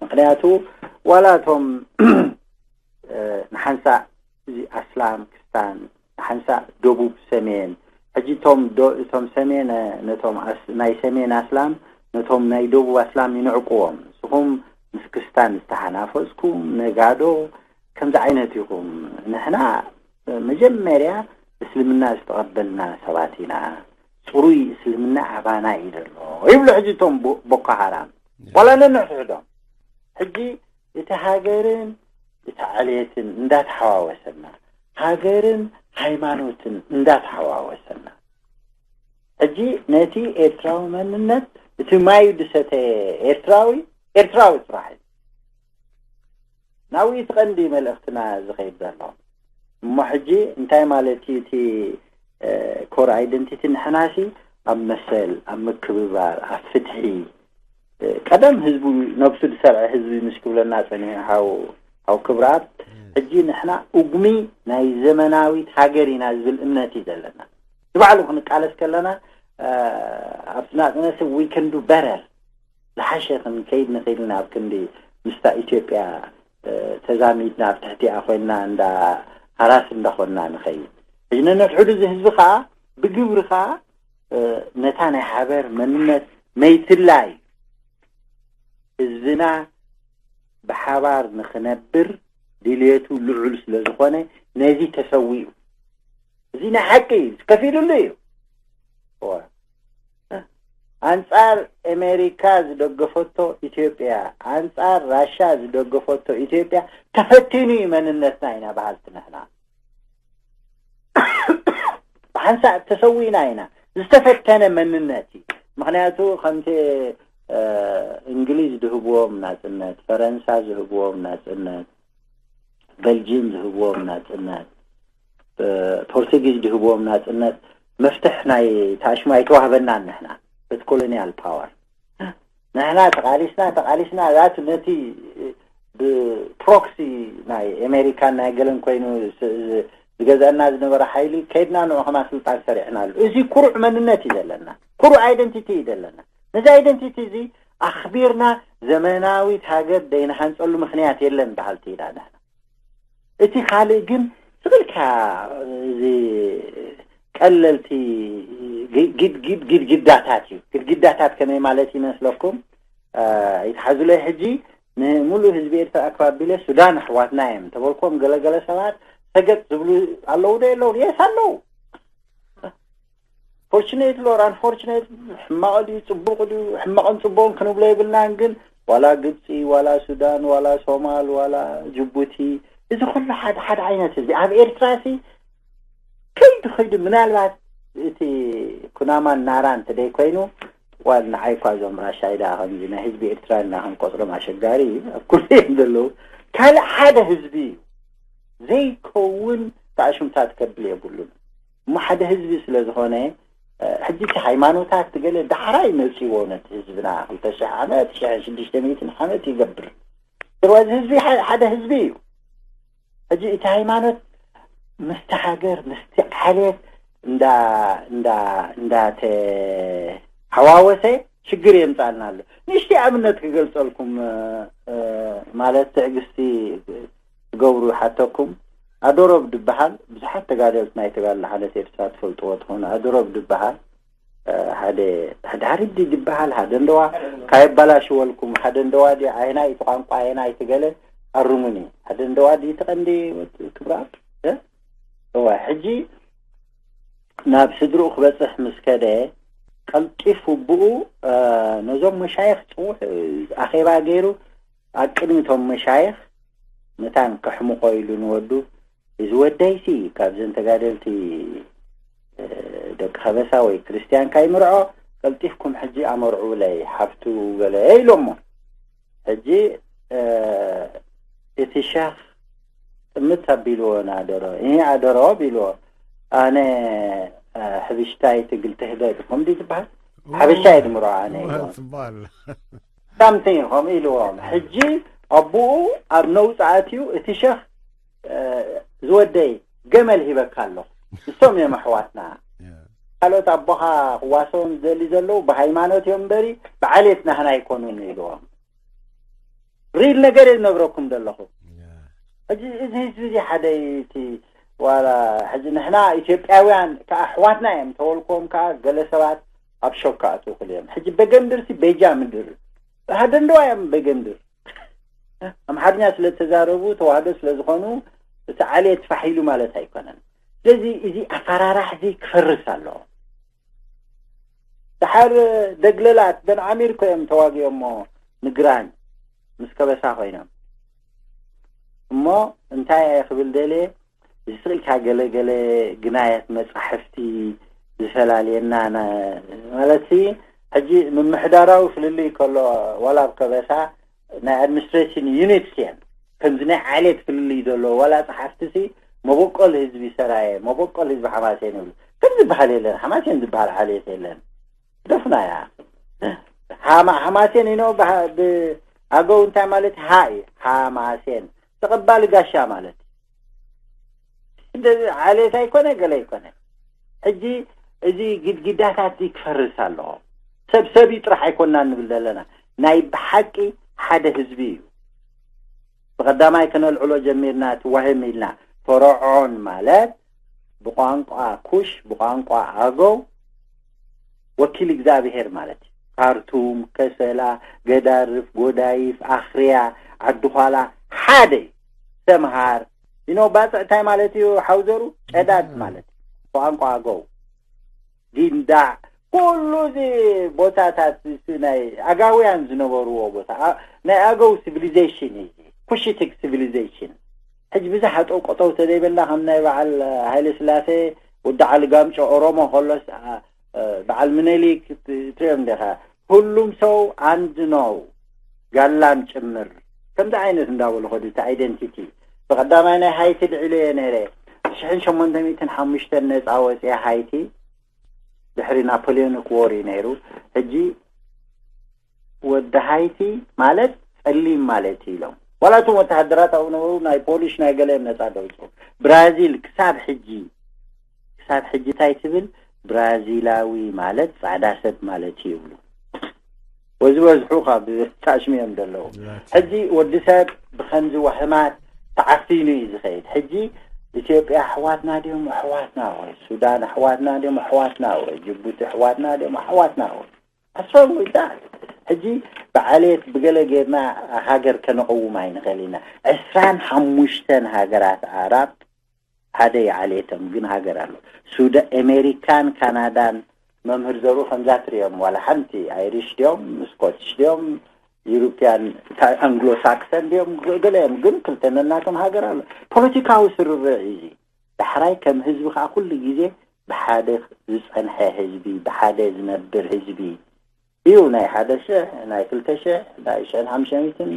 ምክንያቱ ዋላ እቶም ንሓንሳእ እዚ ኣስላም ክስታን ሓንሳእ ደቡብ ሰሜን ሕጂ እቶም እቶም ሰሜን ነቶም ናይ ሰሜን ኣስላም ነቶም ናይ ደቡብ ኣስላም ይንዕቅዎም። ንስኹም ምስ ክስታን ዝተሓናፈፅኩም ነጋዶ ከምዚ ዓይነት ኢኹም። ንሕና መጀመርያ እስልምና ዝተቐበልና ሰባት ኢና። ፅሩይ እስልምና ኣባና እዩ ዘሎ ይብሉ። ሕጂ እቶም ቦኮ ሃራም ዋላ ነንሕድሕዶም ሕጂ እቲ ሃገርን እቲ ዕልየትን እንዳተሓዋወሰና፣ ሃገርን ሃይማኖትን እንዳተሓዋወሰና፣ ሕጂ ነቲ ኤርትራዊ መንነት እቲ ማዩ ዝሰተየ ኤርትራዊ ኤርትራዊ ጥራሕ እዩ። ናብኡ እቲ ቀንዲ መልእኽትና ዝኸይድ ዘሎ። እሞ ሕጂ እንታይ ማለት እዩ እቲ ኮር ኣይደንቲቲ? ንሕናሲ ኣብ መሰል፣ ኣብ ምክብባር፣ ኣብ ፍትሒ ቀደም ህዝቡ ነብሱ ዝሰርዐ ህዝቢ ምሽ ክብለና ጸኒሑ ሓው ሓው ክብራት። ሕጂ ንሕና ኡጉሚ ናይ ዘመናዊት ሃገር ኢና ዝብል እምነት እዩ ዘለና። ንባዕሉ ክንቃለስ ከለና ኣብቲ ናጽነት we can do better ዝሓሸ ክንከይድ ንኽእል ኢና ኣብ ክንዲ ምስታ ኢትዮጵያ ተዛሚድና ኣብ ትሕቲኣ ኮይንና እንዳ ሃራስ እንዳኾንና ንኸይድ። ሕጂ ነነድሕዱ እዚ ህዝቢ ከዓ ብግብሪ ከዓ ነታ ናይ ሓበር መንነት መይትላ እዩ። ህዝብና ብሓባር ንኽነብር ድልየቱ ልዑል ስለ ዝኾነ ነዚ ተሰዊኡ። እዚ ናይ ሓቂ እዩ፣ ከፊሉሉ እዩ። እዋ። ኣንጻር ኣሜሪካ ዝደገፈቶ ኢትዮጵያ፣ ኣንጻር ራሻ ዝደገፈቶ ኢትዮጵያ ተፈቲኑ እዩ መንነትና ኢና በሃልቲ ንሕና። ብሓንሳእ ተሰዊእና ኢና። ዝተፈተነ መንነት እዩ። ምኽንያቱ ከምቲ፣ እ፣ እንግሊዝ ዝህብዎም ናጽነት፣ ፈረንሳ ዝህብዎም ናጽነት፣ በልጅየም ዝህብዎም ናጽነት፣ እ፣ ፖርቱጊዝ ዝህብዎም ናጽነት መፍትሕ ናይ ታሽሙ ኣይተዋህበናን ንሕና፣ በቲ ኮሎኒያል ፓወር። ንሕና ተቓሊስና፣ ተቓሊስና፣ ዛት ነቲ ብፕሮክሲ ናይ ኣሜሪካን ናይ ገለን ኮይኑ ስ-፣ ዝ-፣ ዝገዝአና ዝነበረ ሓይሊ ከይድና ንዑ ከማ ስልጣን ሰሪዕናሉ። እዚ ኩሩዕ መንነት እዩ ዘለና። ኩሩዕ ኣይደንቲቲ እዩ ዘለና። ነዚ ኣይደንቲቲ እዚ ኣኽቢርና ዘመናዊት ሃገር ደይንሃንጸሉ ምኽንያት የለን በሃልቲ ኢና ንሕና። እቲ ካልእ ግን ስቕ ኢልካ እዚ ቀለልቲ ግ-፣ ግድ-፣ ግድ-፣ ግድግዳታት እዩ። ግድግዳታት ከመይ ማለት ይመስለኩም? እ፣ ይትሓዙለይ ሕጂ ንምሉእ ህዝቢ ኤርትራ ኣክባቢለ ሱዳን ኣሕዋትና እዮም ተበልኮም ገለገለ ሰባት ሰገጥ ዝብሉ ኣለዉ ዶ የለዉ? የስ ኣለዉ። ፎርቹኔትሊ ኦር ኣንፎርቹኔትሊ፣ ሕማቕ ድዩ ጽቡቕ ድዩ፣ ሕማቕን ጽቡቕን ክንብሎ የብልናን። ግን ዋላ ግብጺ፣ ዋላ ሱዳን፣ ዋላ ሶማል፣ ዋላ ጅቡቲ፣ እዚ ኩሉ ሓደ ሓደ ዓይነት ህዝቢ። ኣብ ኤርትራ ሲ ከይዱ ከይዱ ምናልባት እቲ ኩናማን ናራን እንተ ደይ ኮይኑ፣ ዋል ንዓይ እኳ እዞም ራሻይ ደኣ ከምዚ ናይ ህዝቢ ኤርትራ እና ክንቆጽሮም ኣሸጋሪ እዩ። ኣብ ኩሉ እዮም ዘለዉ። ካልእ ሓደ ህዝቢ እዩ። ዘይከውን ታእሽምታት ከብል የብሉን። እሞ ሓደ ህዝቢ ስለ ዝኾነ፣ እ፣ ሕጂ እቲ ሃይማኖታት ገለ ዳሕራይ መጺዎ ነቲ ህዝብና ክልተ ሽሕ ዓመት፣ ሽሕን ሽዱሽተ ሚእትን ዓመት ይገብር። ስለዚ ህዝቢ ሓ-፣ ሓደ ህዝቢ እዩ። ሕጂ እቲ ሃይማኖት ምስቲ ሃገር፣ ምስቲ ዓሌት እንዳ-፣ እንዳ-፣ እንዳተሓዋወሰ ሽግር የምጻልና ኣሎ። ንእሽተይ ኣብነት ክገልጸልኩም፣ እ፣ እ፣ ማለት ትዕግስቲ ትገብሩ ይሓተኩም። ኣዶሮብ ድበሃል፣ ብዙሓት ተጋደልቲ ናይ ተጋድሎ ሓለት ኤርትራ ትፈልጥዎ ትኾኑ። ኣዶሮብ ድበሃል፣ እ፣ ሓደ፣ ሓደ ሃሪዲ ድበሃል፣ ሓደ እንደዋ፣ ካየባላሽወልኩም፣ ሓደ እንደዋ ድዩ፣ ኣየናይ እቲ ቋንቋ፣ ኣየናይ እቲ ገለ፣ ኣርሙኒ። ሓደ እንደዋ ድዩ እቲ ቀንዲ ወድ ክብረኣብ? እ? እዋ፣ ሕጂ ናብ ስድርኡ ክበጽሕ ምስ ከደ፣ ቀልጢፉ ብኡ፣ እ፣ ነዞም መሻይኽ ጽውዕ፣ እ፣ ኣኼባ ገይሩ፣ ኣብ ቅድሚ እቶም መሻይኽ መታን ከሕምቖ ኢሉ ንወዱ፣ "እዚ ወደይሲ ካብዘን ተጋደልቲ፣ እ፣ ደቂ ከበሳ ወይ ክርስትያን ካይምርዖ፣ ቀልጢፍኩም ሕጂ ኣመርዕውለይ ሓፍቱ" ገለ ኢሎሞ። ሕጂ፣ እ፣ እቲ ሸኽ ጥምት ኣቢልዎ ንኣደሮ። "እህ ኣደሮ" ቢልዎ። "ኣነ፣ እ፣ ሕብሽታይ ትግል ትህደድ" ከምዚ ዝበሃል? "ሓበሻ እየ ድምሮ ኣነ" ኢልዎም። ጽባል። ሳምቲንግ ከምኡ ኢልዎም። ሕጂ ኣቦኡ ኣብ ነውጺ ኣትዩ፣ እቲ ሸኽ፣ "እ፣ ዝወደይ ገመል ሂበካ ኣለኹ። ንሶም እዮም ኣሕዋትና። ካልኦት ኣቦኻ ክዋሰዎም ዝደሊ ዘለዉ ብሃይማኖት እዮም እምበሪ ብዓሌት ናህና ኣይኮኑን" ኢልዎም። ሪል ነገር እየ ዝነግረኩም ዘለኹ። ሕጂ እዚ ህዝቢ እዚ ሓደ እቲ ዋላ ሕጂ ንሕና ኢትዮጵያውያን ከኣ ኣሕዋትና እዮም ተበልክዎም ከኣ ገለ ሰባት ኣብ ሾክ ክኣትዉ ይኽእሉ እዮም። ሕጂ በገምድር ሲ ቤጃ ምድር ሃደንደዋ እዮም በገምድር። ኣምሓርኛ ስለ እተዛረቡ ተዋህዶ ስለ ዝኾኑ እቲ ዓሌት ፋሕ ኢሉ ማለት ኣይኮነን። ስለዚ እዚ ኣፈራራሕ እዚ ክፈርስ ኣለዎ። ደሓር ደግለላት በን ዓሚር እኮ እዮም ተዋጊኦሞ ንግራኝ ምስ ከበሳ ኮይኖም። እሞ እንታይ እየ ክብል ደልየ፣ እዚ ስቕ ኢልካ ገለ ገለ ግናያት መጻሕፍቲ ዝፈላልየና ና-፣ ማለት ሲ፣ ሕጂ ምምሕዳራዊ ፍልልይ ከሎ ዋላ ኣብ ከበሳ ናይ ኣድሚኒስትሬሽን ዩኒትስ እየን። ከምዚ ናይ ዓሌት ፍልልይ ዘለዎ ዋላ ጸሓፍቲ ሲ መበቆል ህዝቢ ሰራየ፣ መበቆል ህዝቢ ሓማሴን ይብሉ። ከምዚ ዝበሃል የለን። ሓማሴን ዝበሃል ዓሌት የለን። ደፍናያ። ሓማ-፣ ሓማሴን ኢኖ ብሃ-፣ ብኣገው እንታይ ማለት ሃ እዩ? ሓማሴን። ተቐባሊ ጋሻ ማለት። እንደዚ ዓሌት ኣይኮነ፣ ገለ ኣይኮነ። ሕጂ እዚ ግድግዳታት እዚ ክፈርስ ኣለዎ። ሰብ ሰብ እዩ ጥራሕ ኣይኮና ንብል ዘለና። ናይ ብሓቂ ሓደ ህዝቢ እዩ። ብቐዳማይ ከነልዕሎ ጀሚርና፣ ትዋህም ኢልና። ፈርዖን ማለት ብቋንቋ ኩሽ፣ ብቋንቋ ኣገው ወኪል እግዚኣብሄር ማለት እዩ። ካርቱም፣ ከሰላ፣ ገዳርፍ፣ ጎዳይፍ፣ ኣኽርያ፣ ዓዲ ዃላ ሓደ እዩ። ሰምሃር ኢኖ ባጽዕ እንታይ ማለት እዩ? ሓውዘሩ ጨዳድ ማለት እዩ። ብቋንቋ ኣገው ጊንዳዕ፣ ኩሉ እዚ ቦታታት እዚ ናይ ኣጋውያን ዝነበርዎ ቦታ፣ ኣ-፣ ናይ ኣገው ሲቪሊዜሽን እዩ። ኩሽቲክ ሲቪሊዜሽን። ሕጂ ብዛሕ ኣጠው ቀጠው ተዘይበልና ከም ናይ በዓል ሃይለ ስላሴ፣ ወዲ ዓሊ ጋምጮ ኦሮሞ ከሎስ፣ ኣ-፣ እ፣ በዓል ምኒልክ ት-፣ ትሪኦም ዲኻ? ሁሉም ሰው አንድ ነው፣ ጋላም ጭምር። ከምዚ ዓይነት እንዳበሉ ኸዱ እቲ ኣይደንቲቲ። ብቐዳማይ ናይ ሃይቲ ልዒሉ እየ ነይረ። ሽሕን ሸሞንተ ሚእትን ሓሙሽተን ነጻ ወጽያ ሃይቲ፣ ድሕሪ ናፖሊዮኒክ ዎር እዩ ነይሩ። ሕጂ ወዲ ሃይቲ ማለት ጸሊም ማለት እዩ ኢሎም። ዋላ እቶም ወተሃደራት ኣብኡ ነበሩ፣ ናይ ፖሊሽ ናይ ገለ እዮም ነጻ ደውጹ። ብራዚል ክሳብ ሕጂ፣ ክሳብ ሕጂ እንታይ ትብል? ብራዚላዊ ማለት ጻዕዳ ሰብ ማለት እዩ ይብሉ። ወዚ በዝሑ ካብ ታሽሚዮም ዘለዉ። ሕጂ ወዲ ሰብ ብኸምዚ ወህማት ተዓፊኑ እዩ ዝኸይድ። ሕጂ ኢትዮጵያ ኣሕዋትና ድዮም ኣሕዋትና ወይ ሱዳን ኣሕዋትና ድዮም ኣሕዋትና ወይ ጅቡቲ ኣሕዋትና ድዮም ኣሕዋትና ወይ ኣስፋው ወይ ዳ ሕጂ ብዓሌት ብገለ ጌርና ሃገር ከነቐውም ኣይንኽእል ኢና። ዕስራን ሓሙሽተን ሃገራት ኣራብ ሓደ ይዓሌቶም ግን ሃገር ኣሎ። ሱዳ-፣ ኣሜሪካን ካናዳን መምህር ዘርኡ ከምዛ ትሪኦም ዋላ ሓንቲ ኣይሪሽ ድዮም ስኮትሽ ድዮም ዩሮፒያን ታ-፣ ኣንግሎ ሳክሰን ድዮም ገለ እዮም ግን ክልተ ነናቶም ሃገር ኣሎ። ፖለቲካዊ ስርርዕ እዩ እዚ። ዳሕራይ ከም ህዝቢ ከዓ ኩሉ ግዜ ብሓደ ዝጸንሐ ህዝቢ፣ ብሓደ ዝነብር ህዝቢ እዩ። ናይ ሓደ ሽሕ፣ ናይ ክልተ ሽሕ፣ ናይ ሽሕን ሓምሽተ ሚእትን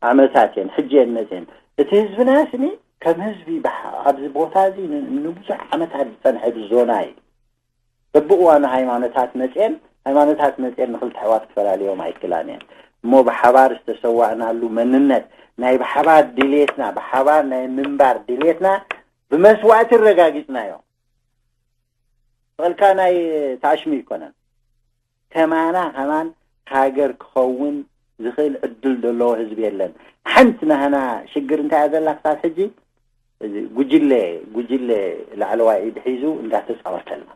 ዓመታት እየን፣ ሕጂ እየን መጽየን። እቲ ህዝብና ስኒ ከም ህዝቢ ብሓ-፣ ኣብዚ ቦታ እዚ ን-፣ ንብዙሕ ዓመታት ዝጸንሐ ዞና እዩ። በብእዋኑ ሃይማኖታት መጽየን፣ ሃይማኖታት መጽየን ንኽልተ ኣሕዋት ክፈላልዮም ኣይክላን እየን። እሞ ብሓባር ዝተሰዋእናሉ መንነት፣ ናይ ብሓባር ድልየትና፣ ብሓባር ናይ ምንባር ድልየትና ብመስዋእቲ ኣረጋጊጽናዮ። በልካ ናይ ተኣሽሙ ኣይኮነን። ከማና ከማን ሃገር ክኸውን ዝኽእል ዕድል ዘለዎ ህዝቢ የለን። ሓንቲ ናህና ሽግር እንታይ እያ ዘላ ክሳብ ሕጂ? እዚ ጉጅለ፣ ጉጅለ ላዕለዋይ ኢድ ሒዙ እንዳተጻወተልና።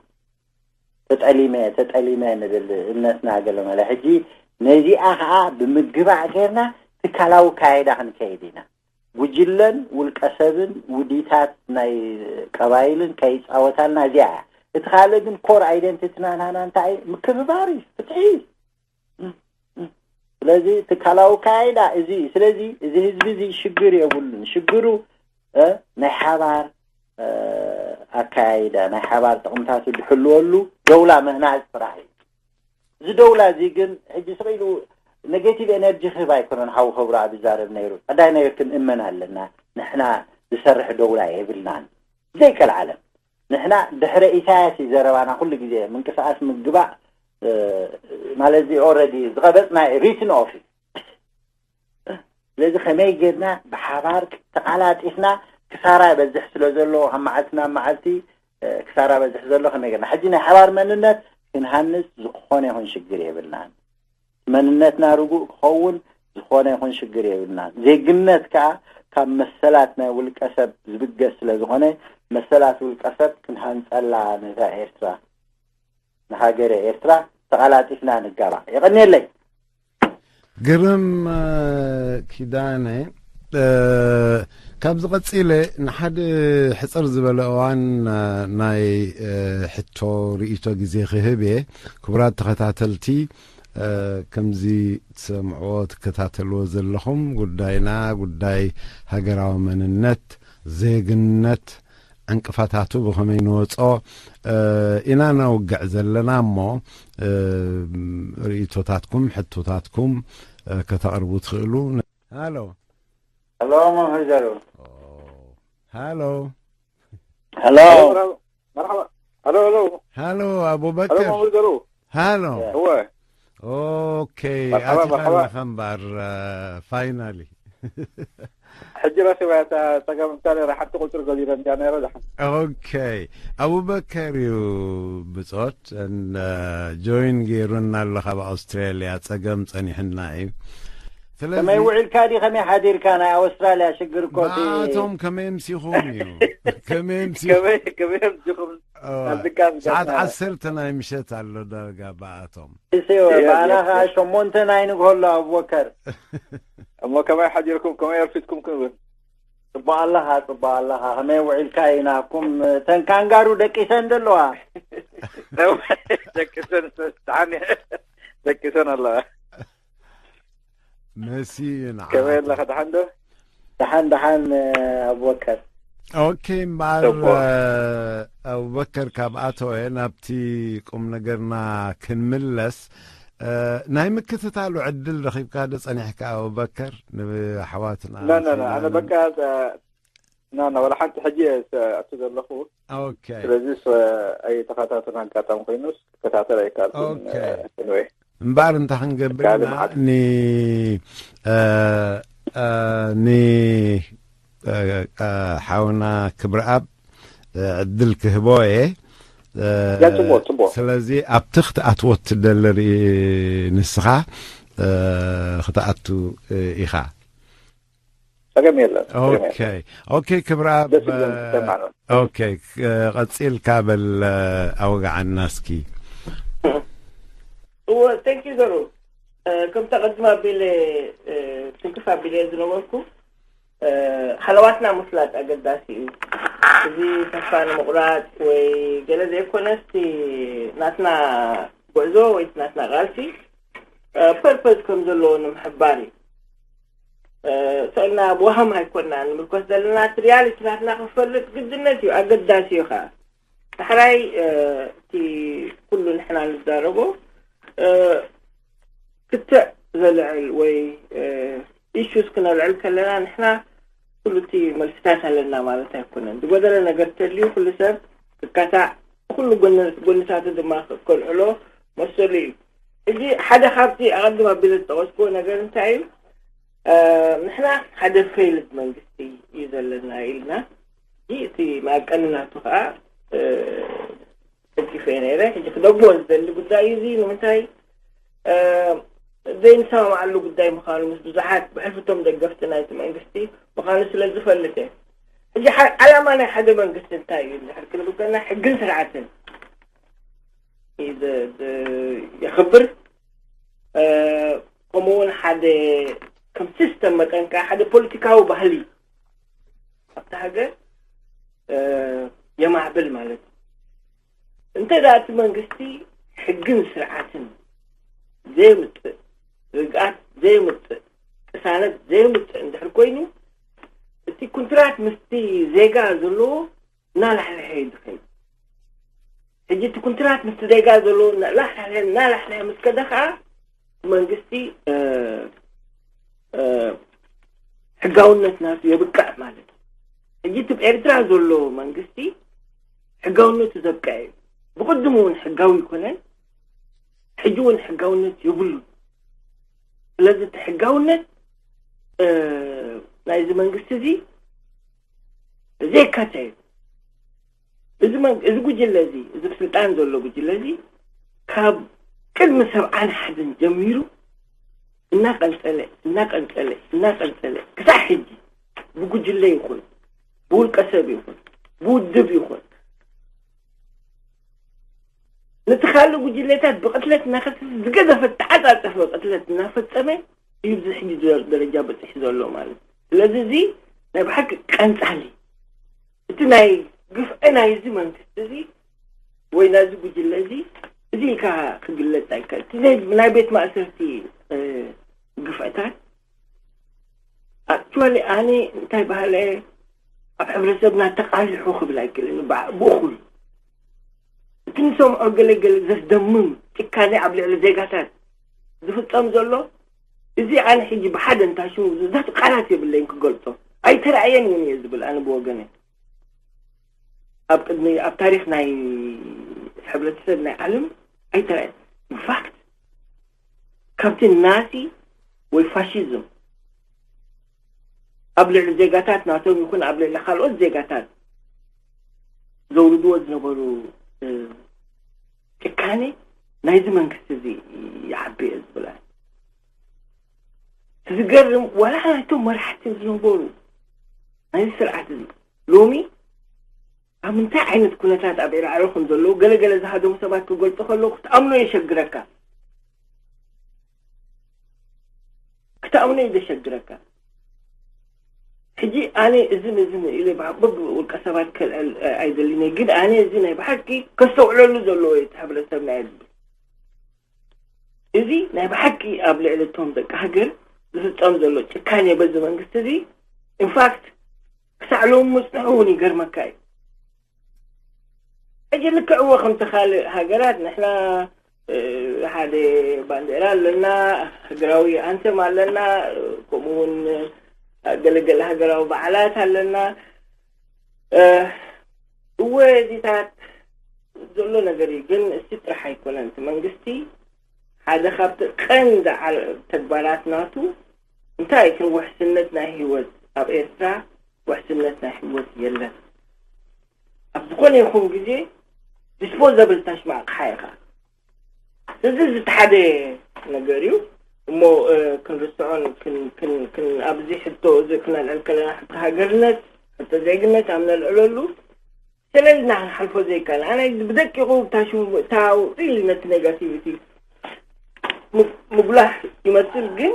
ተጠሊመ፣ ተጠሊመ ንብል እምነትና ገለ መለ። ሕጂ ነዚኣ ኸኣ ብምግባእ ጌርና ትካላዊ ካይዳ ክንከይድ ኢና። ጉጅለን ውልቀ ሰብን ውዲታት ናይ ቀባይልን ከይጻወታልና እዚኣ እያ። እቲ ካልእ ግን ኮር ኣይደንቲቲና ናና እንታይ እዩ? ምክብባር እዩ፣ ፍትሒ እዩ። ስለዚ ትካላዊ ካይዳ እዚ እዩ። ስለዚ እዚ ህዝቢ እዚ ሽግር የብሉን። ሽግሩ፣ እ፣ ናይ ሓባር፣ እ፣ ኣካያይዳ፣ ናይ ሓባር ጥቕምታቱ ዝሕልወሉ ደውላ ምህናጽ ጥራሕ እዩ። እዚ ደውላ እዚ ግን ሕጂ ስቕ ኢሉ ኔጌቲቭ ኤነርጂ ክህብ ኣይኮነን። ሓው ክብሩ ኣብ ይዛረብ ነይሩ። ቀዳይ ነገር ክንእመን ኣለና። ንሕና ዝሰርሕ ደውላ የብልናን። ዘይቀልዓለም። ንሕና ድሕረ ኢሳያስ እዩ ዘረባና ኩሉ ግዜ። ምንቅስቓስ ምግባእ፣ እ፣ ማለት እዚ ኦልሬዲ ዝቐበጽና ሪትን ኦፍ እዩ። ስለዚ ከመይ ጌርና ብሓባር ተቓላጢፍና ክሳራ ይበዝሕ ስለ ዘሎ ካብ መዓልቲ ናብ መዓልቲ፣ እ፣ ክሳራ በዝሕ ዘሎ ከመይ ጌርና ሕጂ ናይ ሓባር መንነት ክንሃንጽ ዝኾነ ይኹን ሽግር የብልናን። መንነትና ርጉእ ክኸውን ዝኾነ ይኹን ሽግር የብልናን። ዜግነት ከኣ ካብ መሰላት ናይ ውልቀ ሰብ ዝብገስ ስለ ዝኾነ መሰላት ውልቀ ሰብ ክንሃንጸላ ነዛ ኤርትራ፣ ንሃገረ ኤርትራ ተቓላጢፍና ንጋባእ። የቐንየለይ። ግርም፣ እ፣ ኪዳነ፣ እ፣ ካብዚ ቀጺለ ንሓደ ሕጽር ዝበለ እዋን፣ እ፣ ናይ፣ እ፣ ሕቶ ርእይቶ ግዜ ክህብ እየ። ክቡራት ተኸታተልቲ፣ እ፣ ከምዚ ትሰምዕዎ ትከታተልዎ ዘለኹም ጉዳይና ጉዳይ ሃገራዊ መንነት፣ ዜግነት፣ ዕንቅፋታቱ ብኸመይ ንወጾ፣ እ፣ ኢና ነውግዕ ዘለና እሞ፣ እ፣ ርእይቶታትኩም፣ ሕቶታትኩም፣ እ፣ ከተቕርቡ ትኽእሉ። ሃሎ። ሃሎ፣ መምህር ዘሩ። ኦ፣ ሃሎ። ሃሎ። መርሓባ፣ መርሓባ። ሃሎ፣ ሃሎ። ሃሎ፣ ሃሎ፣ ኣቡበከር። መምህር ዘሩ። ሃሎ። እወ። ኦኬ፣ መርሓባ፣ ኣቲኻ መርሓባ። ኣለኻ እምበኣር፣ እ፣ ፋይናሊ። ሕጂ ረኺበያ እታ ጸገም፣ እታ ነይራ ሓንቲ ቁጽሪ ጎዲለ እንድያ ነይረ፣ ደሓን። ኦኬ። ኣቡበከር እዩ ብጾት፣ ን-፣ ጆይን ገይሩና ኣሎ ካብ ኣውስትራልያ፣ ጸገም ጸኒሕና እዩ። ስለዚ ከመይ ውዒልካ ዲ ከመይ ሓዲርካ? ናይ ኣውስትራልያ ሽግር እኮ እቲ ብኣቶም ከመይ ኣምሲኹም እዩ። ከመይ ኣምሲኹም? ከመይ ከመይ ኣምሲኹም? ኦ፣ ኣብ ድቃስ ሰዓት ገጽና። ዓሰርተ ናይ ምሸት ኣሎ ዳርጋ ብኣቶም። እሰዮ፣ ያ፣ ብኣና ያ፣ ከዓ ያ። ሸሞንተ ናይ ንግሆ ኣሎ፣ ኣቡበከር። እሞ ከመይ ሓዲርኩም? ከመይ ኣርፊድኩም ክንብል? ጽቡቕ ኣለኻ፣ ጽቡቕ ኣለኻ። ከመይ ውዒልካ? ኢናኩም እተን ካንጋሩ ደቂሰን ዶ ኣለዋ? ደቂሰን፣ ደሓን እየ። ደቂሰን ኣለዋ። መሲ ንዓኻ። ከመይ ኣለኻ? ደሓን ዶ? ደሓን፣ ደሓን፣ ኣቡበከር። ኦኬ፣ እምበኣር፣ ጽቡቕ። ኣቡበከር፣ ካብ ኣተወ ናብቲ ቁም ነገርና ክንምለስ፣ እ፣ ናይ ምክትታሉ ዕድል ረኺብካ ዶ ጸኒሕካ፣ ኣቡበከር? ንኣሕዋትና ና፣ ና፣ ና፣ ኣነ ፊናን በቃ፣ እ፣ ና፣ ና፣ ዋላ ሓንቲ ሕጂ እየ ዝኣቱ ዘለኹ። ኦኬ። ስለዚ ስ-፣ ኣይተኸታተልን ኣጋጣሚ ኮይኑስ ክከታተል ኣይከኣልኩን፣ ኦኬ። እ፣ anyway። እምበኣር እንታይ ክንገብር ካልእ ኢና? መዓልቲ። ን-፣ እ፣ እ፣ ን-፣ እ፣ እ፣ ሓውና ክብረኣብ፣ እ፣ ዕድል ክህቦ እየ። እ፣ ያ፣ ጽቡቕ፣ ጽቡቕ። ስለዚ ኣብቲ ክትኣትዎ እትደሊ ርኢ ንስኻ፣ እ፣ ክትኣቱ፣ እ፣ ኢኻ። ጸገም የለን፣ ጸገም የለን። ኦኬ፣ ኦኬ፣ ክብረኣብ፣ ደስ ይብለኒ፣ እ፣ ክሰማዕ ነው። ኦኬ፣ እ፣ ቀጺልካ በል፣ እ፣ ኣውግዓና እስኪ። እወ፣ thank you ዘሩ። እ፣ ከምቲ ኣቐድም ኣቢለ፣ እ፣ ትንክፍ ኣቢለ ዝነበርኩ፣ እ፣ ሃለዋትና ምፍላጥ ኣገዳሲ እዩ። እዚ ተስፋ ንምቑራጽ ወይ ገለ ዘይኮነስ፣ እቲ ናትና ጉዕዞ ወይ እቲ ናትና ቃልሲ፣ እ፣ ፐርፐዝ ከም ዘለዎ ንምሕባር እዩ። እ፣ ስእልና ብወሃም ኣይኮንና ንምልኮስ ዘለና፣ እቲ ሪያሊቲ ናትና ክፈልጥ ግድነት እዩ፣ ኣገዳሲ እዩ ኸዓ። ዳሕራይ፣ እ፣ እቲ ኩሉ ንሕና ንዛረቦ፣ እ፣ ክትዕ ዘልዕል ወይ፣ እ፣ ኢሹስ ክነልዕል ከለና፣ ንሕና ኩሉ እቲ መልስታት ኣለና ማለት ኣይኮነን። ዝጎደለ ነገር ተልዩ ኩሉ ሰብ ክካታዕ፣ ኩሉ ጎነ-፣ ጎነታቱ ድማ ከልዕሎ መሰሉ እዩ። ሕጂ ሓደ ካብቲ ኣቐድም ኣቢለ ዝጠቐስክዎ ነገር እንታይ እዩ? እ፣ ንሕና ሓደ ፌይልድ መንግስቲ እዩ ዘለና ኢልና፣ እዚ እቲ መዐቀኒ ናቱ ከዓ፣ እ፣ ደጊፈ ነይረ። ሕጂ ክደግሞ ዝደሊ ጉዳይ እዩ። እዚ ንምንታይ፣ እ፣ ዘይንሰማማዓሉ ጉዳይ ምዃኑ ምስ ብዙሓት ብሕልፍቶም ደገፍቲ ናይቲ መንግስቲ ምዃኑ ስለ ዝፈልጥ እየ። ሕጂ ሓ-፣ ዓላማ ናይ ሓደ መንግስቲ እንታይ እዩ እንድሕር ክንብል ከለና፣ ሕግን ስርዓትን እዩ ዘ-፣ ዘ-፣ የኽብር። እ፣ ከምኡ እውን ሓደ ከም ሲስተም መጠን ከዓ ሓደ ፖለቲካዊ ባህሊ ኣብቲ ሃገር፣ እ፣ የማዕብል ማለት እዩ። እንተ ደኣ እቲ መንግስቲ ሕግን ስርዓትን ዘየምጽእ፣ ርግኣት ዘየምጽእ፣ ቅሳነት ዘየምጽእ እንድሕር ኮይኑ፣ እቲ ኩንትራት ምስቲ ዜጋ ዘለዎ እናላሕለሐ እዩ ዝኸይድ። ሕጂ እቲ ኩንትራት ምስቲ ዜጋ ዘለዎ እናላሕለሐ፣ እናላሕለሐ ምስ ከደ ኸዓ፣ መንግስቲ፣ እ፣ እ፣ ሕጋውነት ናቱ የብቅዕ ማለት እዩ። ሕጂ እቲ ብኤርትራ ዘሎ መንግስቲ ሕጋውነቱ ዘብቅዐ እዩ። ብቕድሙ እውን ሕጋዊ ኣይኮነን፣ ሕጂ እውን ሕጋውነት የብሉን። ስለዚ እቲ ሕጋውነት፣ እ፣ ናይዚ መንግስቲ እዚ ዘየካትዕ እዩ። እዚ መን-፣ እዚ ጉጅለ እዚ፣ እዚ ብስልጣን ዘሎ ጉጅለ እዚ፣ ካብ ቅድሚ ሰብዓን ሓደን ጀሚሩ እናቐንጸለ፣ እናቐንጸለ፣ እናቐንጸለ፣ ክሳዕ ሕጂ ብጉጅለ ይኹን፣ ብውልቀ ሰብ ይኹን፣ ብውድብ ይኹን፣ ነቲ ካልእ ጉጅለታት ብቕትለት እናኸሰሰ፣ ዝገዘፈ ተዓጻጸፈ ቅትለት እናፈጸመ እዩ፣ እዚ ሕጂ ደረጃ በጺሑ ዘሎ ማለት እዩ። ስለዚ እዚ ናይ ብሓቂ ቀንጻሊ፣ እቲ ናይ ግፍዒ ናይዚ መንግስቲ እዚ ወይ ናይዚ ጉጅለ እዚ፣ እዚ ኢልካ ክግለጽ ኣይከኣል። እቲ ናይ፣ ናይ ቤት ማእሰርቲ፣ እ፣ ግፍዕታት፣ ኣክቹዋሊ፣ ኣነ እንታይ ባህለ ኣብ ሕብረተሰብና ተቓሊሑ ክብል ኣይክእልን። ብዓ-፣ ብእኹል እቲ ንሰምዖ ገለ ገለ ዘስደምም ጭካኔ ኣብ ልዕሊ ዜጋታት ዝፍጸም ዘሎ፣ እዚ ኣነ ሕጂ ብሓደ እንታይ ሽሙ ዝዛት ቃላት የብለይን ክገልጾ። ኣይተራእየን እውን እየ ዝብል ኣነ ብወገነ። ኣብ ቅድሚ፣ ኣብ ታሪኽ ናይ ሕብረተሰብ ናይ ዓለም ኣይተራእየን። ኢንፋክት፣ ካብቲ ናዚ ወይ ፋሽዝም ኣብ ልዕሊ ዜጋታት ናቶም ይኹን ኣብ ልዕሊ ካልኦት ዜጋታት ዘውርድዎ ዝነበሩ፣ እ፣ ጭካኔ ናይዚ መንግስቲ እዚ ይዓቢ እየ ዝብል ኣነ። ዝገርም ዋላ ናይቶም መራሕቲ ዝነበሩ ናይዚ ስርዓት እዚ ሎሚ ኣብ ምንታይ ዓይነት ኩነታት ኣብ ኤርትራ ከም ዘለዉ ገለገለ ዝሃደሙ ሰባት ክገልጹ ከለዉ ክትኣምኖ የሸግረካ። ክተኣምኖ እዩ ዘሸግረካ። ሕጂ ኣነ እዝን እዝን ኢለ ብውልቀ ሰባት ከልዕል ኣይደልን እየ፣ ግን ኣነ እዚ ናይ ብሓቂ ከስተውዕለሉ ዘለዎ እዩ እቲ ሕብረተሰብና እየ ዝብል። እዚ ናይ ብሓቂ ኣብ ልዕሊ እቶም ደቂ ሃገር ዝፍጸም ዘሎ ጭካኔ በዚ መንግስቲ እዚ ኢንፋክት ክሳዕ ሎም ምጽንሑ እውን ይገርመካ እዩ። ሕጂ ልክዕዎ ከምቲ ካልእ ሃገራት ንሕና ሓደ ባንዴራ ኣለና፣ ሃገራዊ ኣንተም ኣለና፣ ከምኡ እውን ገለገለ ሃገራዊ በዓላት ኣለና። እወ እዚታት ዘሎ ነገር እዩ፣ ግን እስቲ ጥራሕ ኣይኮነን እቲ መንግስቲ ሓደ ካብቲ ቀንዲ ተግባራት ናቱ እንታይ እቲ ውሕስነት ናይ ህይወት ኣብ ኤርትራ ውሕስነት ናይ ህይወት የለን። ኣብ ዝኾነ ይኹን ግዜ ዲስፖዘብል ታሽማ ኣቕሓ ኢኻ። እዚ ዝተሓደ ነገር እዩ እሞ ክንርስዖን ኣብዚ ሕቶ እዚ ክነልዕል ከለና ሕቶ ሃገርነት፣ ሕቶ ዜግነት ኣብ ነልዕለሉ ስለዚ ኢና ክንሓልፎ ዘይከኣል ኣነ ብደቂቑ ታሽሙ ታው ኢሉ ነቲ ኔጋቲቪቲ ምጉላሕ ይመስል፣ ግን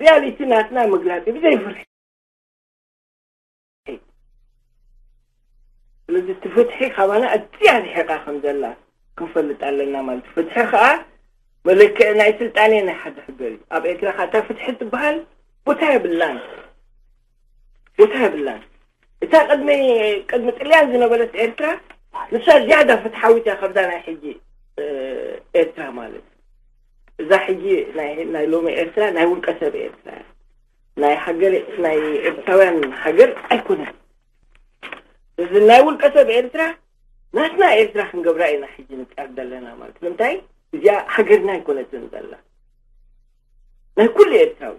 ሪያሊቲ ናትና ምግላፅ ብዘይ ፍርሒ። ስለዚ እቲ ፍትሒ ካባና ኣዝያ ርሒቓ ከም ዘላ ክንፈልጥ ኣለና ማለት እዩ። ፍትሒ ከዓ መለክዒ ናይ ስልጣኔ ናይ ሓደ ሕገር እዩ። ኣብ ኤርትራ ከዓ እታ ፍትሒ ትበሃል ቦታ የብላን፣ ቦታ የብላን። እታ ቅድሚ ቅድሚ ጥልያን ዝነበረት ኤርትራ ንሳ ዝያዳ ፍትሓዊት እያ ካብዛ ናይ ሕጂ ኤርትራ ማለት እዩ። እዛ ሕጂ ናይ ሎሚ ኤርትራ ናይ ውልቀ ሰብ ኤርትራ እያ። ናይ ሃገር ናይ ኤርትራውያን ሃገር ኣይኮነን። እዚ ናይ ውልቀ ሰብ ኤርትራ ናትና ኤርትራ ክንገብራ ኢና ሕጂ ንጣር ዘለና ማለት ንምንታይ እዚኣ ሃገርና ኣይኮነትን ዘላ ናይ ኩሉ ኤርትራዊ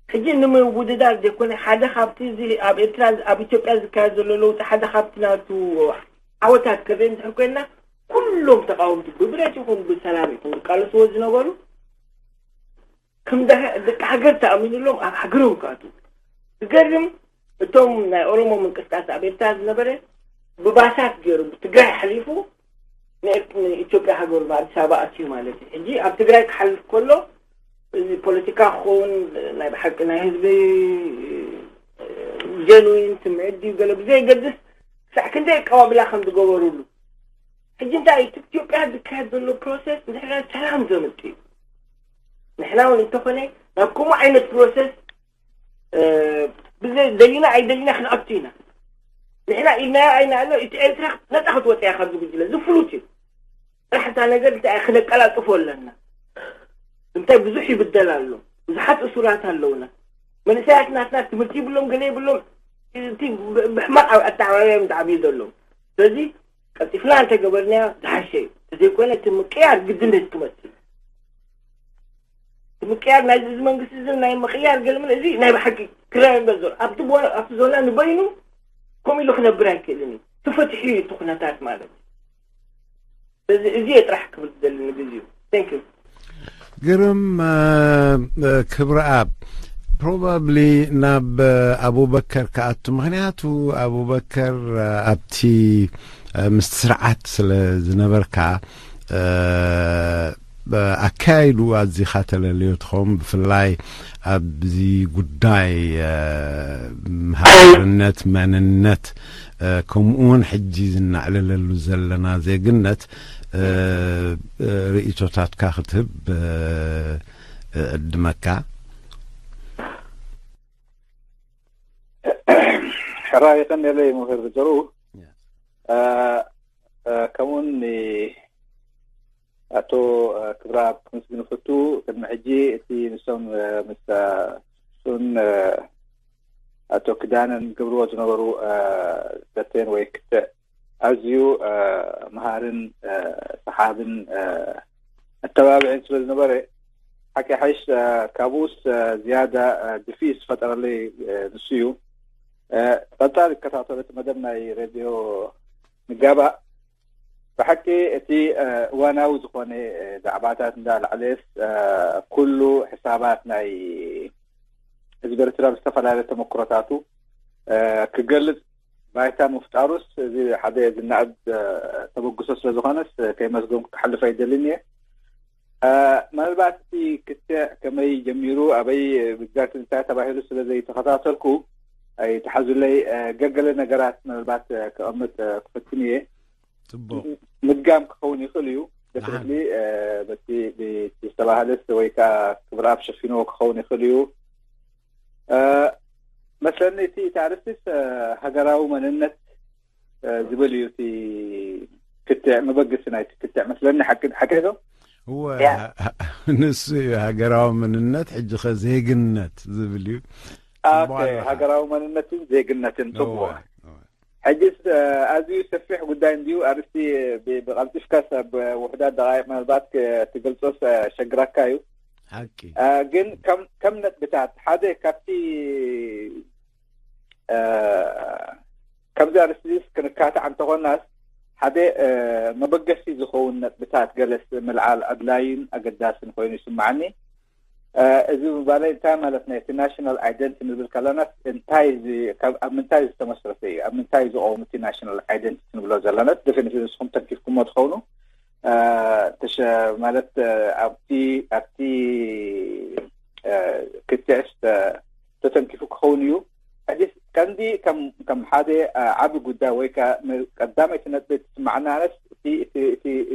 ሕጂ ንምውድዳር ዘይኮነ ሓደ ካብቲ እዚ ኣብ ኤርትራ ኣብ ኢትዮጵያ ዝካየድ ዘሎ ለውጢ ሓደ ካብቲ ናቱ ዓወታት ከርኢ እንድሕር ኮይና ኩሎም ተቃወምቲ ብብረት ይኹን ብሰላም ይኹን ዝቃለስዎ ዝነበሩ ከም ደቂ ሃገር ተኣሚኑሎም ኣብ ሃገሮም ክኣትዉ ዝገርም እቶም ናይ ኦሮሞ ምንቅስቃስ ኣብ ኤርትራ ዝነበረ ብባሳት ገይሩ ብትግራይ ሓሊፉ ንኢትዮጵያ ሃገሩ ብኣዲስ ኣበባ ኣትዩ ማለት እዩ። ሕጂ ኣብ ትግራይ ክሓልፍ ከሎ እዚ ፖለቲካ ክኸውን ናይ ብሓቂ ናይ ህዝቢ ጀንዊን ስምዒት ድዩ ገለ ብዘየገድስ ክሳዕ ክንደይ ኣቀባብላ ከም ዝገበሩሉ ሕጂ እንታይ እቲ ኢትዮጵያ ዝካየድ ዘሎ ፕሮሰስ ንሕና ሰላም ዘምጽእ እዩ። ንሕና እውን እንተኾነ ናብ ከምኡ ዓይነት ፕሮሰስ ደሊና ኣይደሊና ክንኣቱ ኢና። ንሕና ኢልናዮ ኣይናኣሎ እቲ ኤርትራ ነፃ ክትወፅእ እያ ካብዚ ጉጅለ ዝፍሉት እዩ። ጥራሕ እታ ነገር እንታይ ክነቀላጥፎ ኣለና። እንታይ ብዙሕ ይብደል ኣሎ። ብዙሓት እሱራት ኣለውና። መንእሰያት ናትና ትምህርቲ ይብሎም ገለ ይብሎም እቲ ብሕማቕ ኣተዓባብያ እዮም ዝዓብዩ ዘለዉ። ስለዚ ቀልጢፍና እንተገበርናዮ ዝሓሸ እዩ። ተዘይኮነ እቲ ምቅያር ግድነት ክመፅእ ምቅያር ናይ እዚ መንግስቲ እዚ ናይ ምቅያር ገልምን እዚ ናይ ብሓቂ ክረአ እምበር ዘሎ ኣብቲ ቦ- ኣብቲ ዞና ንበይኑ ከምኡ ኢሉ ክነብር ኣይክእልን እዩ። ተፈትሑ እዩ እቲ ኩነታት ማለት እዩ። ስለዚ እዚ እየ ጥራሕ ክብል ዝደሊ ንግዚኡ። Thank you። ግርም ክብረኣብ ፕሮባብሊ ናብ ኣቡበከር ክኣቱ ምክንያቱ ኣቡበከር ኣብቲ ምስቲ ስርዓት ስለ ዝነበርካ ኣካይዱ ኣዚኻ ተለልዮ ትኸውን ብፍላይ ኣብዚ ጉዳይ ሃገርነት መንነት ከምኡ እውን ሕጂ ዝናዕለለሉ ዘለና ዜግነት ርእይቶታትካ ክትህብ ዕድመካ። ሕራይ የቀንየለይ መምህር ብጀሩ ከምኡውን ኣቶ ክብረኣብ ክምስግን ፈቱ ቅድሚ ሕጂ እቲ ንሶም ምስ ሱን ኣቶ ክዳነን ገብርዎ ዝነበሩ ዘተን ወይ ክትዕ ኣዝዩ መሃርን ሰሓብን ኣተባብዕን ስለ ዝነበረ ሓቂ ሓይሽ ካብኡስ ዝያዳ ድፊ ዝፈጠረለይ ንሱ እዩ። ቀጻሊ ይከታተሎ እቲ መደብ ናይ ሬድዮ ንጋባእ ብሓቂ እቲ እዋናዊ ዝኾነ ዛዕባታት እንዳልዓለስ ኩሉ ሕሳባት ናይ ህዝቢ ኤርትራ ብዝተፈላለየ ተመክሮታቱ ክገልጽ ባይታ ምፍጣሩስ እዚ ሓደ ዝናእድ ተበግሶ ስለ ዝኾነስ ከይመስገንኩ ክሓልፍ ኣይደልን እየ። ምናልባት እቲ ክትዕ ከመይ ጀሚሩ ኣበይ ብግዛት እንታይ ተባሂሉ ስለ ዘይተኸታተልኩ ኣይተሓዙለይ። ገገለ ነገራት ምናልባት ክቐምጥ ክፈትን እየ። ጽቡቅ። ምድጋም ክኸውን ይኽእል እዩ። ደፍኒትሊ በቲ ዝተባህለስ ወይ ከዓ ክብረኣብ ሸፊንዎ ክኸውን ይኽእል እዩ። መስለኒ እቲ ኣርእስቲስ ሃገራዊ መንነት ዝብል እዩ። እቲ ክትዕ መበገሲ ናይቲ ክትዕ መስለኒ። ሓቂ ሓቂ ዶ? እወ፣ ንሱ እዩ ሃገራዊ መንነት። ሕጂ ኸ ዜግነት ዝብል እዩ። ሃገራዊ መንነትን ዜግነትን። ጽቡቅ። ሕጂ ኣዝዩ ሰፊሕ ጉዳይ እንድዩ። ኣርእስቲ ብቐልጢፍካስ ኣብ ውሕዳት ደቃይቅ ምናልባት ትገልጾስ ሸግራካ እዩ። ሓቂ። ግን ከም ነጥብታት ሓደ ካብቲ ከምዚ ኣርእስቲ ክንካታዕ እንተኾናስ ሓደ መበገሲ ዝኸውን ነጥብታት ገለስ ምልዓል ኣድላይን ኣገዳስን ኮይኑ ይስምዓኒ። እዚ ምባለይ እንታይ ማለት ናይ እቲ ናሽናል ኣይደንቲ ንብል ከለናስ እንታይ ኣብ ምንታይ ዝተመስረተ እዩ? ኣብ ምንታይ ዝቐውም እቲ ናሽናል ኣይደንቲ ንብሎ ዘለናስ? ደፊኒት ንስኹም ተንኪፍኩሞ ትኸውን ማለት ኣብቲ ኣብቲ ክትዕስ ተተንኪፉ ክኸውን እዩ። ሕጂ ቀንዲ ከም ሓደ ዓቢ ጉዳይ ወይ ከዓ ቀዳመይቲ ነጥቢ ትስምዓና ኣነስ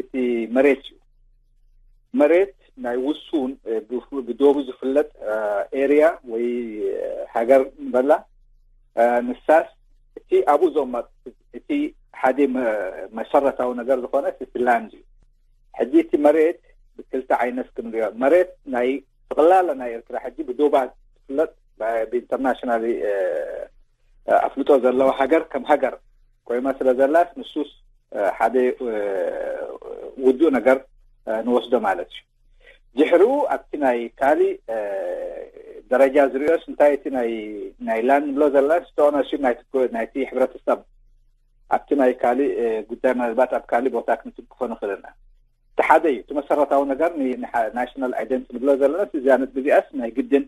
እቲ መሬት እዩ። መሬት ናይ ውሱን ብዶቡ ዝፍለጥ ኤርያ ወይ ሃገር ንበላ ንሳስ እቲ ኣብኡ ዘመ እቲ ሓደ መሰረታዊ ነገር ዝኾነ እቲ ላንድ እዩ። ሕጂ እቲ መሬት ብክልተ ዓይነት ክንሪኦ። መሬት ናይ ጠቕላላ ናይ ኤርትራ ሕጂ ብዶባት ትፍለጥ ብኢንተርናሽናል ኣፍልጦ ዘለዋ ሃገር ከም ሃገር ኮይማ ስለ ዘላስ ንሱስ ሓደ ውዱእ ነገር ንወስዶ ማለት እዩ። ድሕሩ ኣብቲ ናይ ካሊእ ደረጃ ዝሪኦስ እንታይ እቲ ናይ ላንድ ንብሎ ዘለና ስተኦነርሺፕ ናይቲ ሕብረተሰብ ኣብቲ ናይ ካሊእ ጉዳይ ምናልባት ኣብ ካሊእ ቦታ ክንትንክፎ ንኽእል ኢና። እቲ ሓደ እዩ እቲ መሰረታዊ ነገር ናሽናል ኣይደንቲ ንብሎ ዘለና እዚኣ ነጥቢ እዚኣስ ናይ ግድን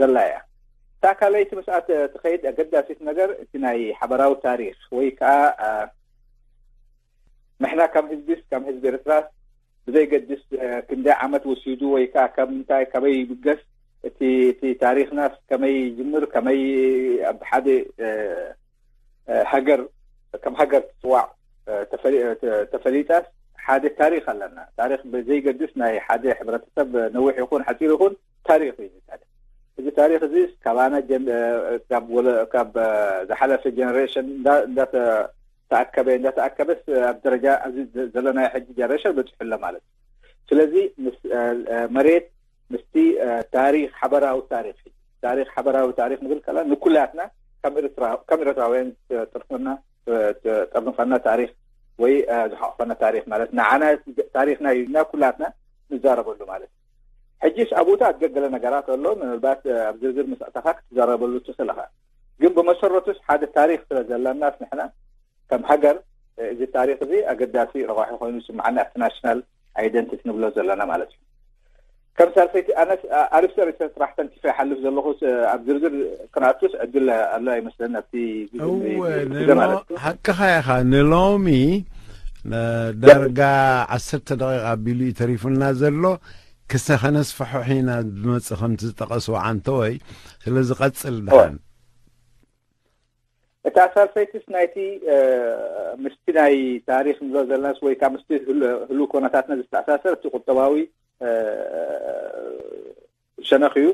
ዘላ እያ። እታ ካልኣይቲ ምስኣ ትኸይድ ኣገዳሲት ነገር እቲ ናይ ሓበራዊ ታሪክ ወይ ከዓ ንሕና ከም ህዝቢስ ከም ህዝቢ ኤርትራስ ብዘይገድስ ክንደይ ዓመት ወሲዱ ወይ ከዓ ካብ ምንታይ ካበይ ይብገስ እቲ እቲ ታሪክናስ ከመይ ይጅምር ከመይ ኣብ ሓደ ሃገር ከም ሃገር ትፅዋዕ ተፈሊጣስ ሓደ ታሪክ ኣለና። ታሪክ ብዘይገድስ ናይ ሓደ ሕብረተሰብ ነዊሕ ይኹን ሓፂር ይኹን ታሪክ እዩ። እዚ ታሪክ እዚ ካባና ካብ ዝሓለፈ ጀነሬሽን እንዳተኣከበ እንዳተኣከበስ ኣብ ደረጃ ኣብዚ ዘለናዮ ሕጂ ጀነሬሽን በፂሑ ኣሎ ማለት እዩ። ስለዚ መሬት ምስቲ ታሪክ ሓበራዊ ታሪክ ታሪክ ሓበራዊ ታሪክ ንብል ከላ ንኩላትና ከም ኤርትራውያን ጠርፈና ጠርንፈና ታሪክ ወይ ዝሓቆፈና ታሪክ ማለት ንዓና ታሪክና እዩ እና ኩላትና ንዛረበሉ ማለት እዩ። ሕጂስ ኣብኡታት ገገለ ነገራት ኣሎ ምናልባት ኣብ ዝርዝር ምስ ኣተኻ ክትዛረበሉ ትኽእል ኢኻ። ግን ብመሰረቱስ ሓደ ታሪክ ስለ ዘለናስ ንሕና ከም ሃገር እዚ ታሪክ እዚ ኣገዳሲ ረቋሒ ኮይኑ ይስምዓኒ ኣብቲ ናሽናል ኣይደንቲቲ ንብሎ ዘለና ማለት እዩ። ከም ሳልሰይቲ ኣነስ ኣርእስቲ ርእሰ ጥራሕ ተንኪፈ ይሓልፍ ዘለኹስ ኣብ ዝርዝር ክንኣቱስ ዕድል ኣሎ ኣይመስለኒ ኣብቲ ግዜ እወ፣ ግዜ ንሎ- ማለት እዩ። ሓቅኻ ኢኻ። ንሎሚ ነ- ዳርጋ ዓሰርተ ደቂቕ ኣቢሉ እዩ ተሪፉና ዘሎ። ክሰ ከነስፍሖ ኢና ዝመጽእ ከምቲ ዝጠቐስዎ ዓንተወይ። ስለዚ ቀጽል ደሓን። እታ ሳልሰይትስ ናይቲ ምስቲ ናይ ታሪክ ንብሎ ዘለናስ ወይ ከዓ ምስቲ ህሉ- ህሉው ኮነታትና ዝተኣሳሰር እቲ ቁጠባዊ ሸነኽ እዩ።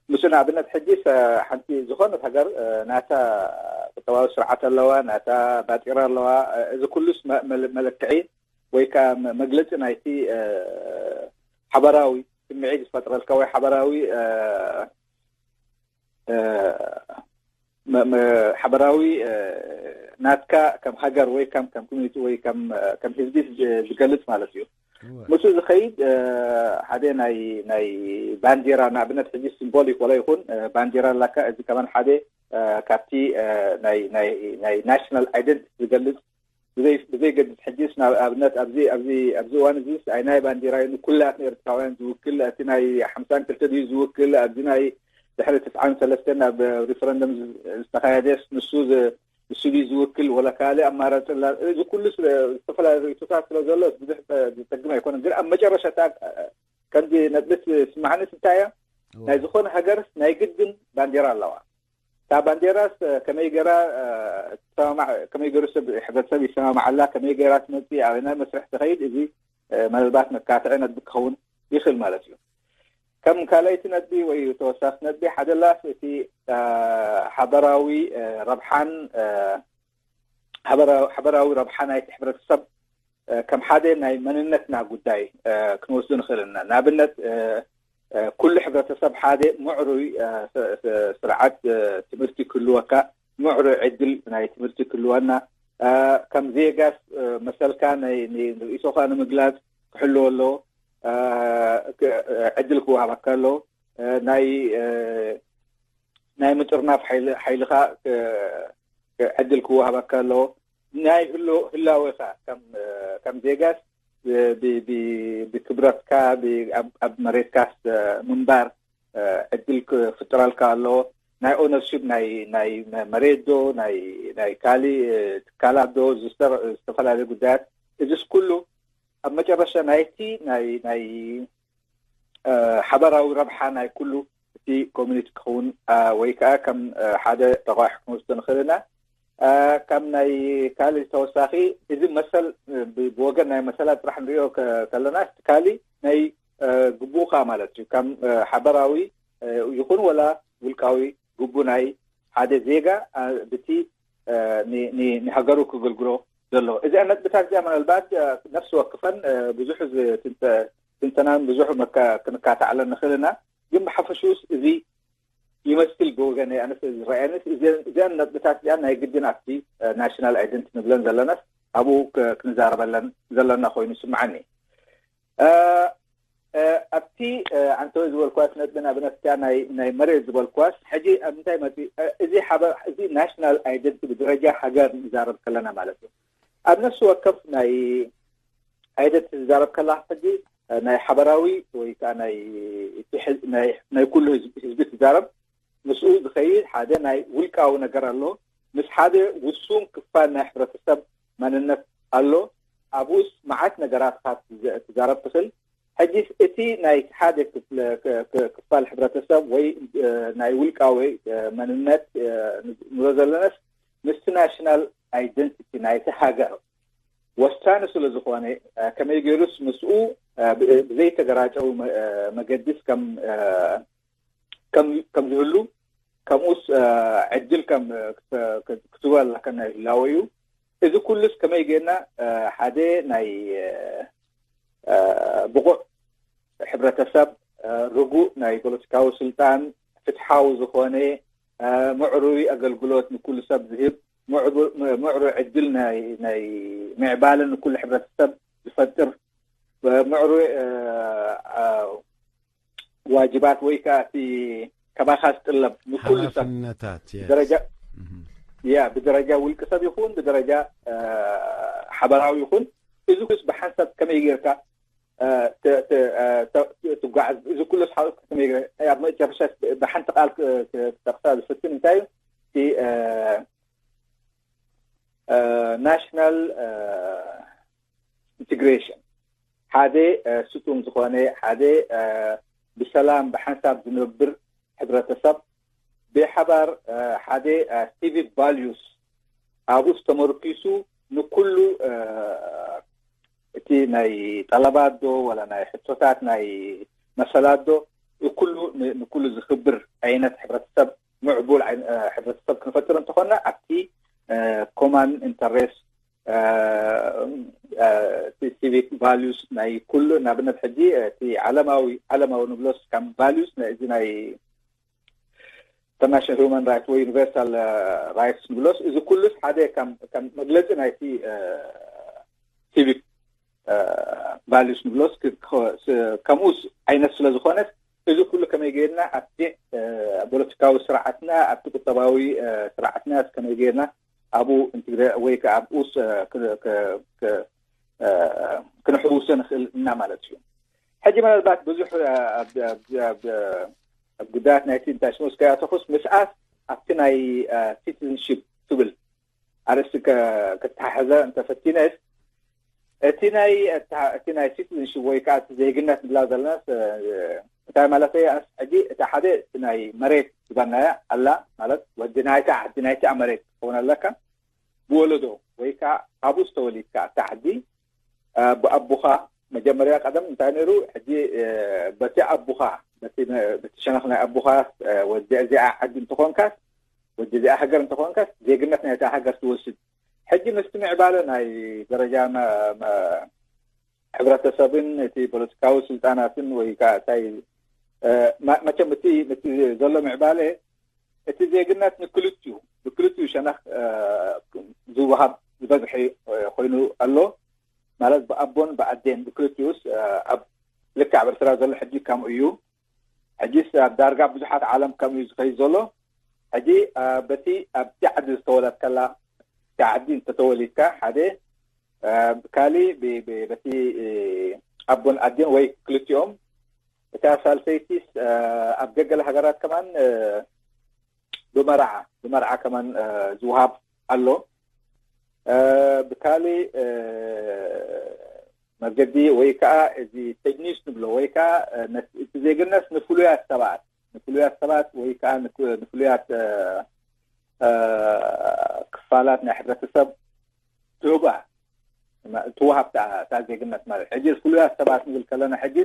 ምስ ንኣብነት ሕጂ ሓንቲ ዝኾነት ሃገር ናታ ቁጠባዊ ስርዓት ኣለዋ፣ ናታ ባጤራ ኣለዋ። እዚ ኩሉስ መ- መለ- መለክዒ ወይ ከዓ መ- መግለፂ ናይቲ ሓበራዊ ስምዒት ዝፈጥረልካ ወይ ሓበራዊ ሓበራዊ ናትካ ከም ሃገር ወይ ከም ከም ኮሚኒቲ ወይ ከም ከም ህዝቢ ዝገልጽ ማለት እዩ። ምስኡ ዝኸይድ ሓደ ናይ ናይ ባንዲራ ንኣብነት ሕጂ ሲምቦሊክ ወላ ይኹን ባንዲራ ኣላካ። እዚ ከማን ሓደ ካብቲ ናይ ናይ ናይ ናሽናል ኣይደንቲቲ ዝገልጽ ብዘይ ብዘይ ገድስ ሕጂስ ናብ ኣብነት ኣብዚ ኣብዚ ኣብዚ እዋን እዚ ኣይ ናይ ባንዲራ እዩ ንኩላትና ኤርትራውያን ዝውክል እቲ ናይ ሓምሳን ክልተ ድዩ ዝውክል ኣብዚ ናይ ድሕሪ ትስዓን ሰለስተን ኣብ ሪፈረንደም ዝተኻየደስ ንሱ ንሱ ድዩ ዝውክል ወላ ካልእ ኣማራፂ ላ እዚ ኩሉ ዝተፈላለዩ ርእይቶታት ስለ ዘሎ ብዙሕ ዘፀግም ኣይኮነን። ግን ኣብ መጨረሻ ከምዚ ነጥቢ ስማዕንስ እንታይ እያ ናይ ዝኾነ ሃገርስ ናይ ግድን ባንዴራ ኣለዋ። እታ ባንዴራስ ከመይ ገራ ከመይ ገሩ ሰብ ሕብረተሰብ ይሰማማዓላ፣ ከመይ ገራ ትመፅእ፣ ኣበናይ መስርሕ ትኸይድ፣ እዚ ምናልባት መካትዒ ነጥቢ ክኸውን ይኽእል ማለት እዩ። ከም ካልኣይቲ ነጥቢ ወይ ተወሳኺ ነጥቢ ሓደላስ እቲ ሓበራዊ ረብሓን ሓበራዊ ረብሓ ናይቲ ሕብረተሰብ ከም ሓደ ናይ መንነትና ጉዳይ ክንወስዱ ንኽእል ኢና። ንኣብነት ኩሉ ሕብረተሰብ ሓደ ምዕሩይ ስርዓት ትምህርቲ ክህልወካ፣ ምዕሩይ ዕድል ናይ ትምህርቲ ክህልወና፣ ከም ዜጋስ መሰልካ ንርእሶኻ ንምግላፅ ክሕልወ ኣለዎ፣ ዕድል ክወሃበካ ኣለዎ፣ ናይ ናይ ምጥርናፍ ሓይልኻ ዕድል ክወሃበካ ኣለዎ። ናይ ህላወኻ ከም ዜጋስ ብክብረትካ ኣብ መሬትካስ ምንባር ዕድል ክፍጥረልካ ኣለዎ። ናይ ኦነርሽፕ ናይ መሬት ዶ ናይ ካሊእ ትካላት ዶ ዝተፈላለዩ ጉዳያት፣ እዚስ ኩሉ ኣብ መጨረሻ ናይቲ ናይ ሓበራዊ ረብሓ ናይ ኩሉ እቲ ኮሚኒቲ ክኸውን ወይ ከዓ ከም ሓደ ተቋሕ ክንወስዶ ንኽእል ኢና። ካብ ናይ ካልእ ተወሳኺ እዚ መሰል ብወገን ናይ መሰላት ጥራሕ ንሪኦ ከለና እቲ ካልእ ናይ ግቡእካ ማለት እዩ። ከም ሓበራዊ ይኹን ወላ ውልቃዊ ግቡ ናይ ሓደ ዜጋ ብቲ ንሃገሩ ክገልግሎ ዘሎ። እዚኣ ነጥብታት እዚኣ ምናልባት ነፍሲ ወክፈን ብዙሕ ትንተናን ብዙሕ ክንካታዕለን ንኽእል ኢና። ግን ብሓፈሽውስ እዚ ይመስል ብወገነይ ኣነስ ዝረኣየንስ እዚአን ነጥብታት እዚኣን ናይ ግድን ኣብቲ ናሽናል ኣይደንት ንብለን ዘለናስ ኣብኡ ክንዛረበለን ዘለና ኮይኑ ይስምዓኒ። ኣብቲ ዓንተወይ ዝበልኳስ ነጥቢ ንኣብነት እቲኣ ናይ መሬት ዝበልኳስ ሕጂ ኣብ ምንታይ መፂ እዚ ሓበ እዚ ናሽናል ኣይደንት ብደረጃ ሃገር ንዛረብ ከለና ማለት እዩ። ኣብ ነፍሲ ወከፍ ናይ ኣይደንት ዝዛረብ ከላ ሕጂ ናይ ሓበራዊ ወይ ከዓ ናይ ኩሉ ህዝቢ ትዛረብ ምስኡ ዝኸይድ ሓደ ናይ ውልቃዊ ነገር ኣሎ። ምስ ሓደ ውሱን ክፋል ናይ ሕብረተሰብ መንነት ኣሎ። ኣብኡስ መዓት ነገራት ኢኻ ትዛረብ ትኽእል። ሕጂስ እቲ ናይ ሓደ ክፋል ሕብረተሰብ ወይ ናይ ውልቃዊ መንነት ንብሎ ዘለናስ ምስቲ ናሽናል ኣይደንቲቲ ናይቲ ሃገር ወሳኒ ስለ ዝኾነ ከመይ ገይሩስ ምስኡ ብዘይተገራጨዊ መገዲስ ከም ከም ዝህሉ ከምኡስ ዕድል ከም ክትበላ ከና ህላወ እዩ። እዚ ኩሉስ ከመይ ጌርና ሓደ ናይ ብቑዕ ሕብረተሰብ፣ ርጉእ ናይ ፖለቲካዊ ስልጣን፣ ፍትሓዊ ዝኾነ ምዕሩይ ኣገልግሎት ንኩሉ ሰብ ዝህብ፣ ምዕሩይ ዕድል ናይ ምዕባለ ንኩሉ ሕብረተሰብ ዝፈጥር፣ ምዕሩይ ዋጅባት ወይ ከዓ እቲ ከባኻ ዝጥለብ ንኩሉ ሰብ ሓላፍነታት ብደረጃ ያ ብደረጃ ውልቂ ሰብ ይኹን ብደረጃ ሓበራዊ ይኹን እዚ ኩስ ብሓንሳብ ከመይ ጌርካ ትጓዓዝ እዚ ኩሉ ሓውስ ከመይ ኣብ መጨረሻ ብሓንቲ ቃል ክጠቅሳ ዝፍትን እንታይ እዩ እቲ ናሽናል ኢንቴግሬሽን ሓደ ስጡም ዝኾነ ሓደ ብሰላም ብሓንሳብ ዝነብር ሕብረተሰብ ብሓባር ሓደ ሲቪክ ቫልዩስ ኣብኡስ ተመርኪሱ ንኩሉ እቲ ናይ ጠለባት ዶ ወላ ናይ ሕቶታት ናይ መሰላት ዶ ኩሉ ንኩሉ ዝኽብር ዓይነት ሕብረተሰብ ምዕቡል ሕብረተሰብ ክንፈጥር እንተኾና ኣብቲ ኮማን ኢንተረስት ሲቪክ ቫሉስ ናይ ኩሉ ንኣብነት ሕጂ እቲ ዓለማዊ ዓለማዊ ንብሎስ ከም ቫሉስ እዚ ናይ ኢንተርናሽናል ሁማን ራይትስ ወይ ዩኒቨርሳል ራይትስ ንብሎስ እዚ ኩሉስ ሓደ ከም መግለፂ ናይቲ ሲቪክ ቫሉስ ንብሎስ ከምኡስ ዓይነት ስለ ዝኾነት እዚ ኩሉ ከመይ ገይርና ኣብቲ ፖለቲካዊ ስርዓትና ኣብቲ ቁጠባዊ ስርዓትና ከመይ ገይርና ኣብኡ እንትግደ ወይ ከዓ ኣብኡስ እ፣ ክ- ክ- ክ- እ፣ ክንሕውሶ ንኽእል እና ማለት እዩ። ሕጂ ምናልባት ብዙሕ እ፣ ኣብ ኣብ- ኣብ- ኣብ ጉዳያት ናይቲ እንታይ ሽሙስ ከያተኹስ ምስኣስ ኣብቲ ናይ ሲቲዝንሽፕ ትብል ኣርእስቲ ከ- ከተሓሕዘ እንተፈቲነስ እቲ ናይ እቲ ናይ ሲቲዝንሽፕ ወይ ከዓ እቲ ዜግነት ንብላ ዘለና እንታይ ማለት ኣስ ሕጂ እቲ ሓደ እቲ ናይ መሬት ዝበልናያ ኣላ ማለት ወዲ ናይታ ዓዲ ናይታ መሬት ክኸውን ኣለካ ብወለዶ ወይ ከዓ ኣብኡ ዝተወሊድካ ኣብታ ዓዲ ብኣቦኻ መጀመርያ ቀደም እንታይ ነይሩ ሕጂ በቲ ኣቦኻ በቲ ሸነኽ ናይ ኣቦኻ ወዲ እዚኣ ዓዲ እንትኾንካስ ወዲ እዚኣ ሃገር እንትኾንካስ ዜግነት ናይታ ሃገር ትወስድ ሕጂ ምስቲ ምዕባለ ናይ ደረጃ ሕብረተሰብን እቲ ፖለቲካዊ ስልጣናትን ወይ ከዓ እንታይ መቸም እቲ ዘሎ ምዕባለ እቲ ዜግነት ንክልትኡ ብክልትኡ ሸነኽ ዝወሃብ ዝበዝሐ ኮይኑ ኣሎ ማለት ብኣቦን ብኣዴን ብክልትኡስ ኣብ ልክዕ ኣብ ኤርትራ ዘሎ ሕጂ ከምኡ እዩ ሕጂስ ኣብ ዳርጋ ብዙሓት ዓለም ከምኡ እዩ ዝኸይድ ዘሎ ሕጂ በቲ ኣብቲ ዓዲ ዝተወለድከላ እቲ ዓዲ እንተተወሊድካ ሓደ ካሊ በቲ ኣቦን ኣዴን ወይ ክልቲኦም እታ ሳልሰይቲስ ኣብ ገገለ ሃገራት ከማን ብመርዓ ብመርዓ ከማን ዝውሃብ ኣሎ ብካሊ መገዲ ወይ ከዓ እዚ ተጅኒስ ንብሎ ወይ ከዓ እቲ ዜግነት ንፍሉያት ሰባት ንፍሉያት ሰባት ወይ ከዓ ንፍሉያት ክፋላት ናይ ሕብረተሰብ ትህባ ትወሃብ እታ ዜግነት ማለት ሕጂ ፍሉያት ሰባት ንብል ከለና ሕጂ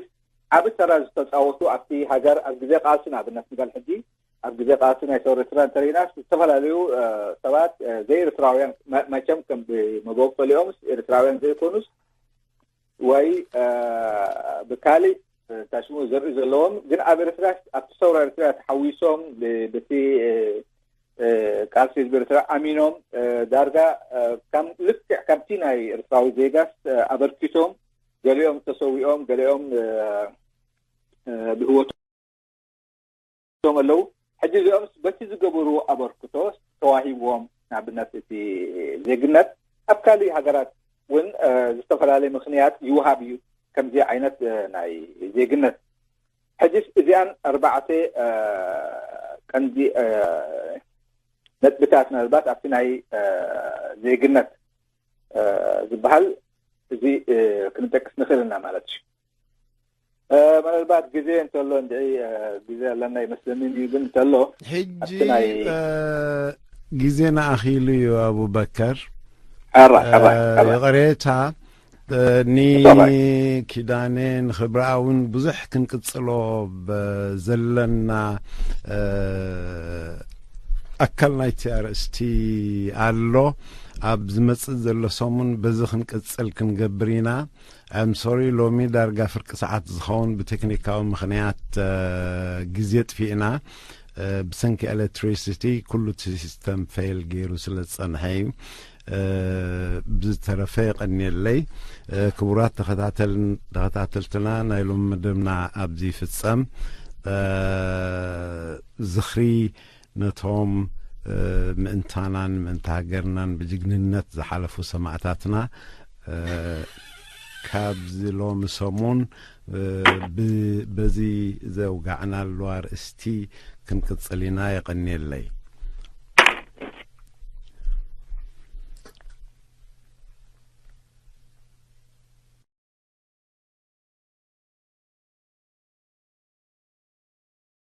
ዓብ ተራ ዝተፃወቱ ኣብቲ ሃገር ኣብ ግዜ ቃልሲ ንኣብነት ንበል ሕጂ ኣብ ግዜ ቃልሲ ናይ ሰው ኤርትራ እንተሪኢናስ ዝተፈላለዩ ሰባት ዘይኤርትራውያን መቸም ከም ብመበቆሊኦም ኤርትራውያን ዘይኮኑስ ወይ ብካሊእ ታሽሙ ዘርኢ ዘለዎም ግን ኣብ ኤርትራ ኣብቲ ሰውራ ኤርትራ ተሓዊሶም ብቲ ቃልሲ ህዝቢ ኤርትራ ኣሚኖም ዳርጋ ልክዕ ከምቲ ናይ ኤርትራዊ ዜጋስ ኣበርኪቶም ገሊኦም ተሰዊኦም ገሊኦም ብህወቶም ኣለዉ ሕጂ እዚኦም በቲ ዝገበርዎ ኣበርክቶ ተዋሂብዎም ንኣብነት እቲ ዜግነት ኣብ ካልእ ሃገራት እውን ዝተፈላለየ ምኽንያት ይወሃብ እዩ ከምዚ ዓይነት ናይ ዜግነት ሕጂስ እዚኣን ኣርባዕተ ቀንዲ ነጥብታት ምናልባት ኣብቲ ናይ ዜግነት ዝበሃል እዚ ክንጠቅስ ንኽእል ኢና ማለት እዩ ምናልባት ግዜ እንተሎ እንድዒ ግዜ ኣለና ይመስለኒ እዩ ግን እንተሎ ሕጂ ግዜና ኣኺሉ እዩ ኣቡበከር ይቕሬታ ንኪዳነ ንኽብርኣ እውን ብዙሕ ክንቅፅሎ ዘለና ኣካል ናይቲ ኣርእስቲ ኣሎ ኣብ ዝመፅእ ዘሎ ሰሙን በዚ ክንቅፅል ክንገብር ኢና I'm sorry ሎሚ ዳርጋ ፍርቂ ሰዓት ዝኸውን ብቴክኒካዊ ምኽንያት ግዜ ጥፊእና ብሰንኪ electricity ኩሉ እቲ system fail ገይሩ ስለ ዝጸንሐ እዩ ብዝተረፈ የቐንየለይ ክቡራት ተኸታተልትና ናይ ሎሚ መደብና ኣብዚ ይፍጸም ዝኽሪ ነቶም ምእንታናን ምእንቲ ሃገርናን ብጅግንነት ዝሓለፉ ሰማእታትና ካብዚ ሎሚ ሰሙን በዚ ዘውጋዕናሉ ኣርእስቲ ክንቅጽል ኢና። የቐንየለይ።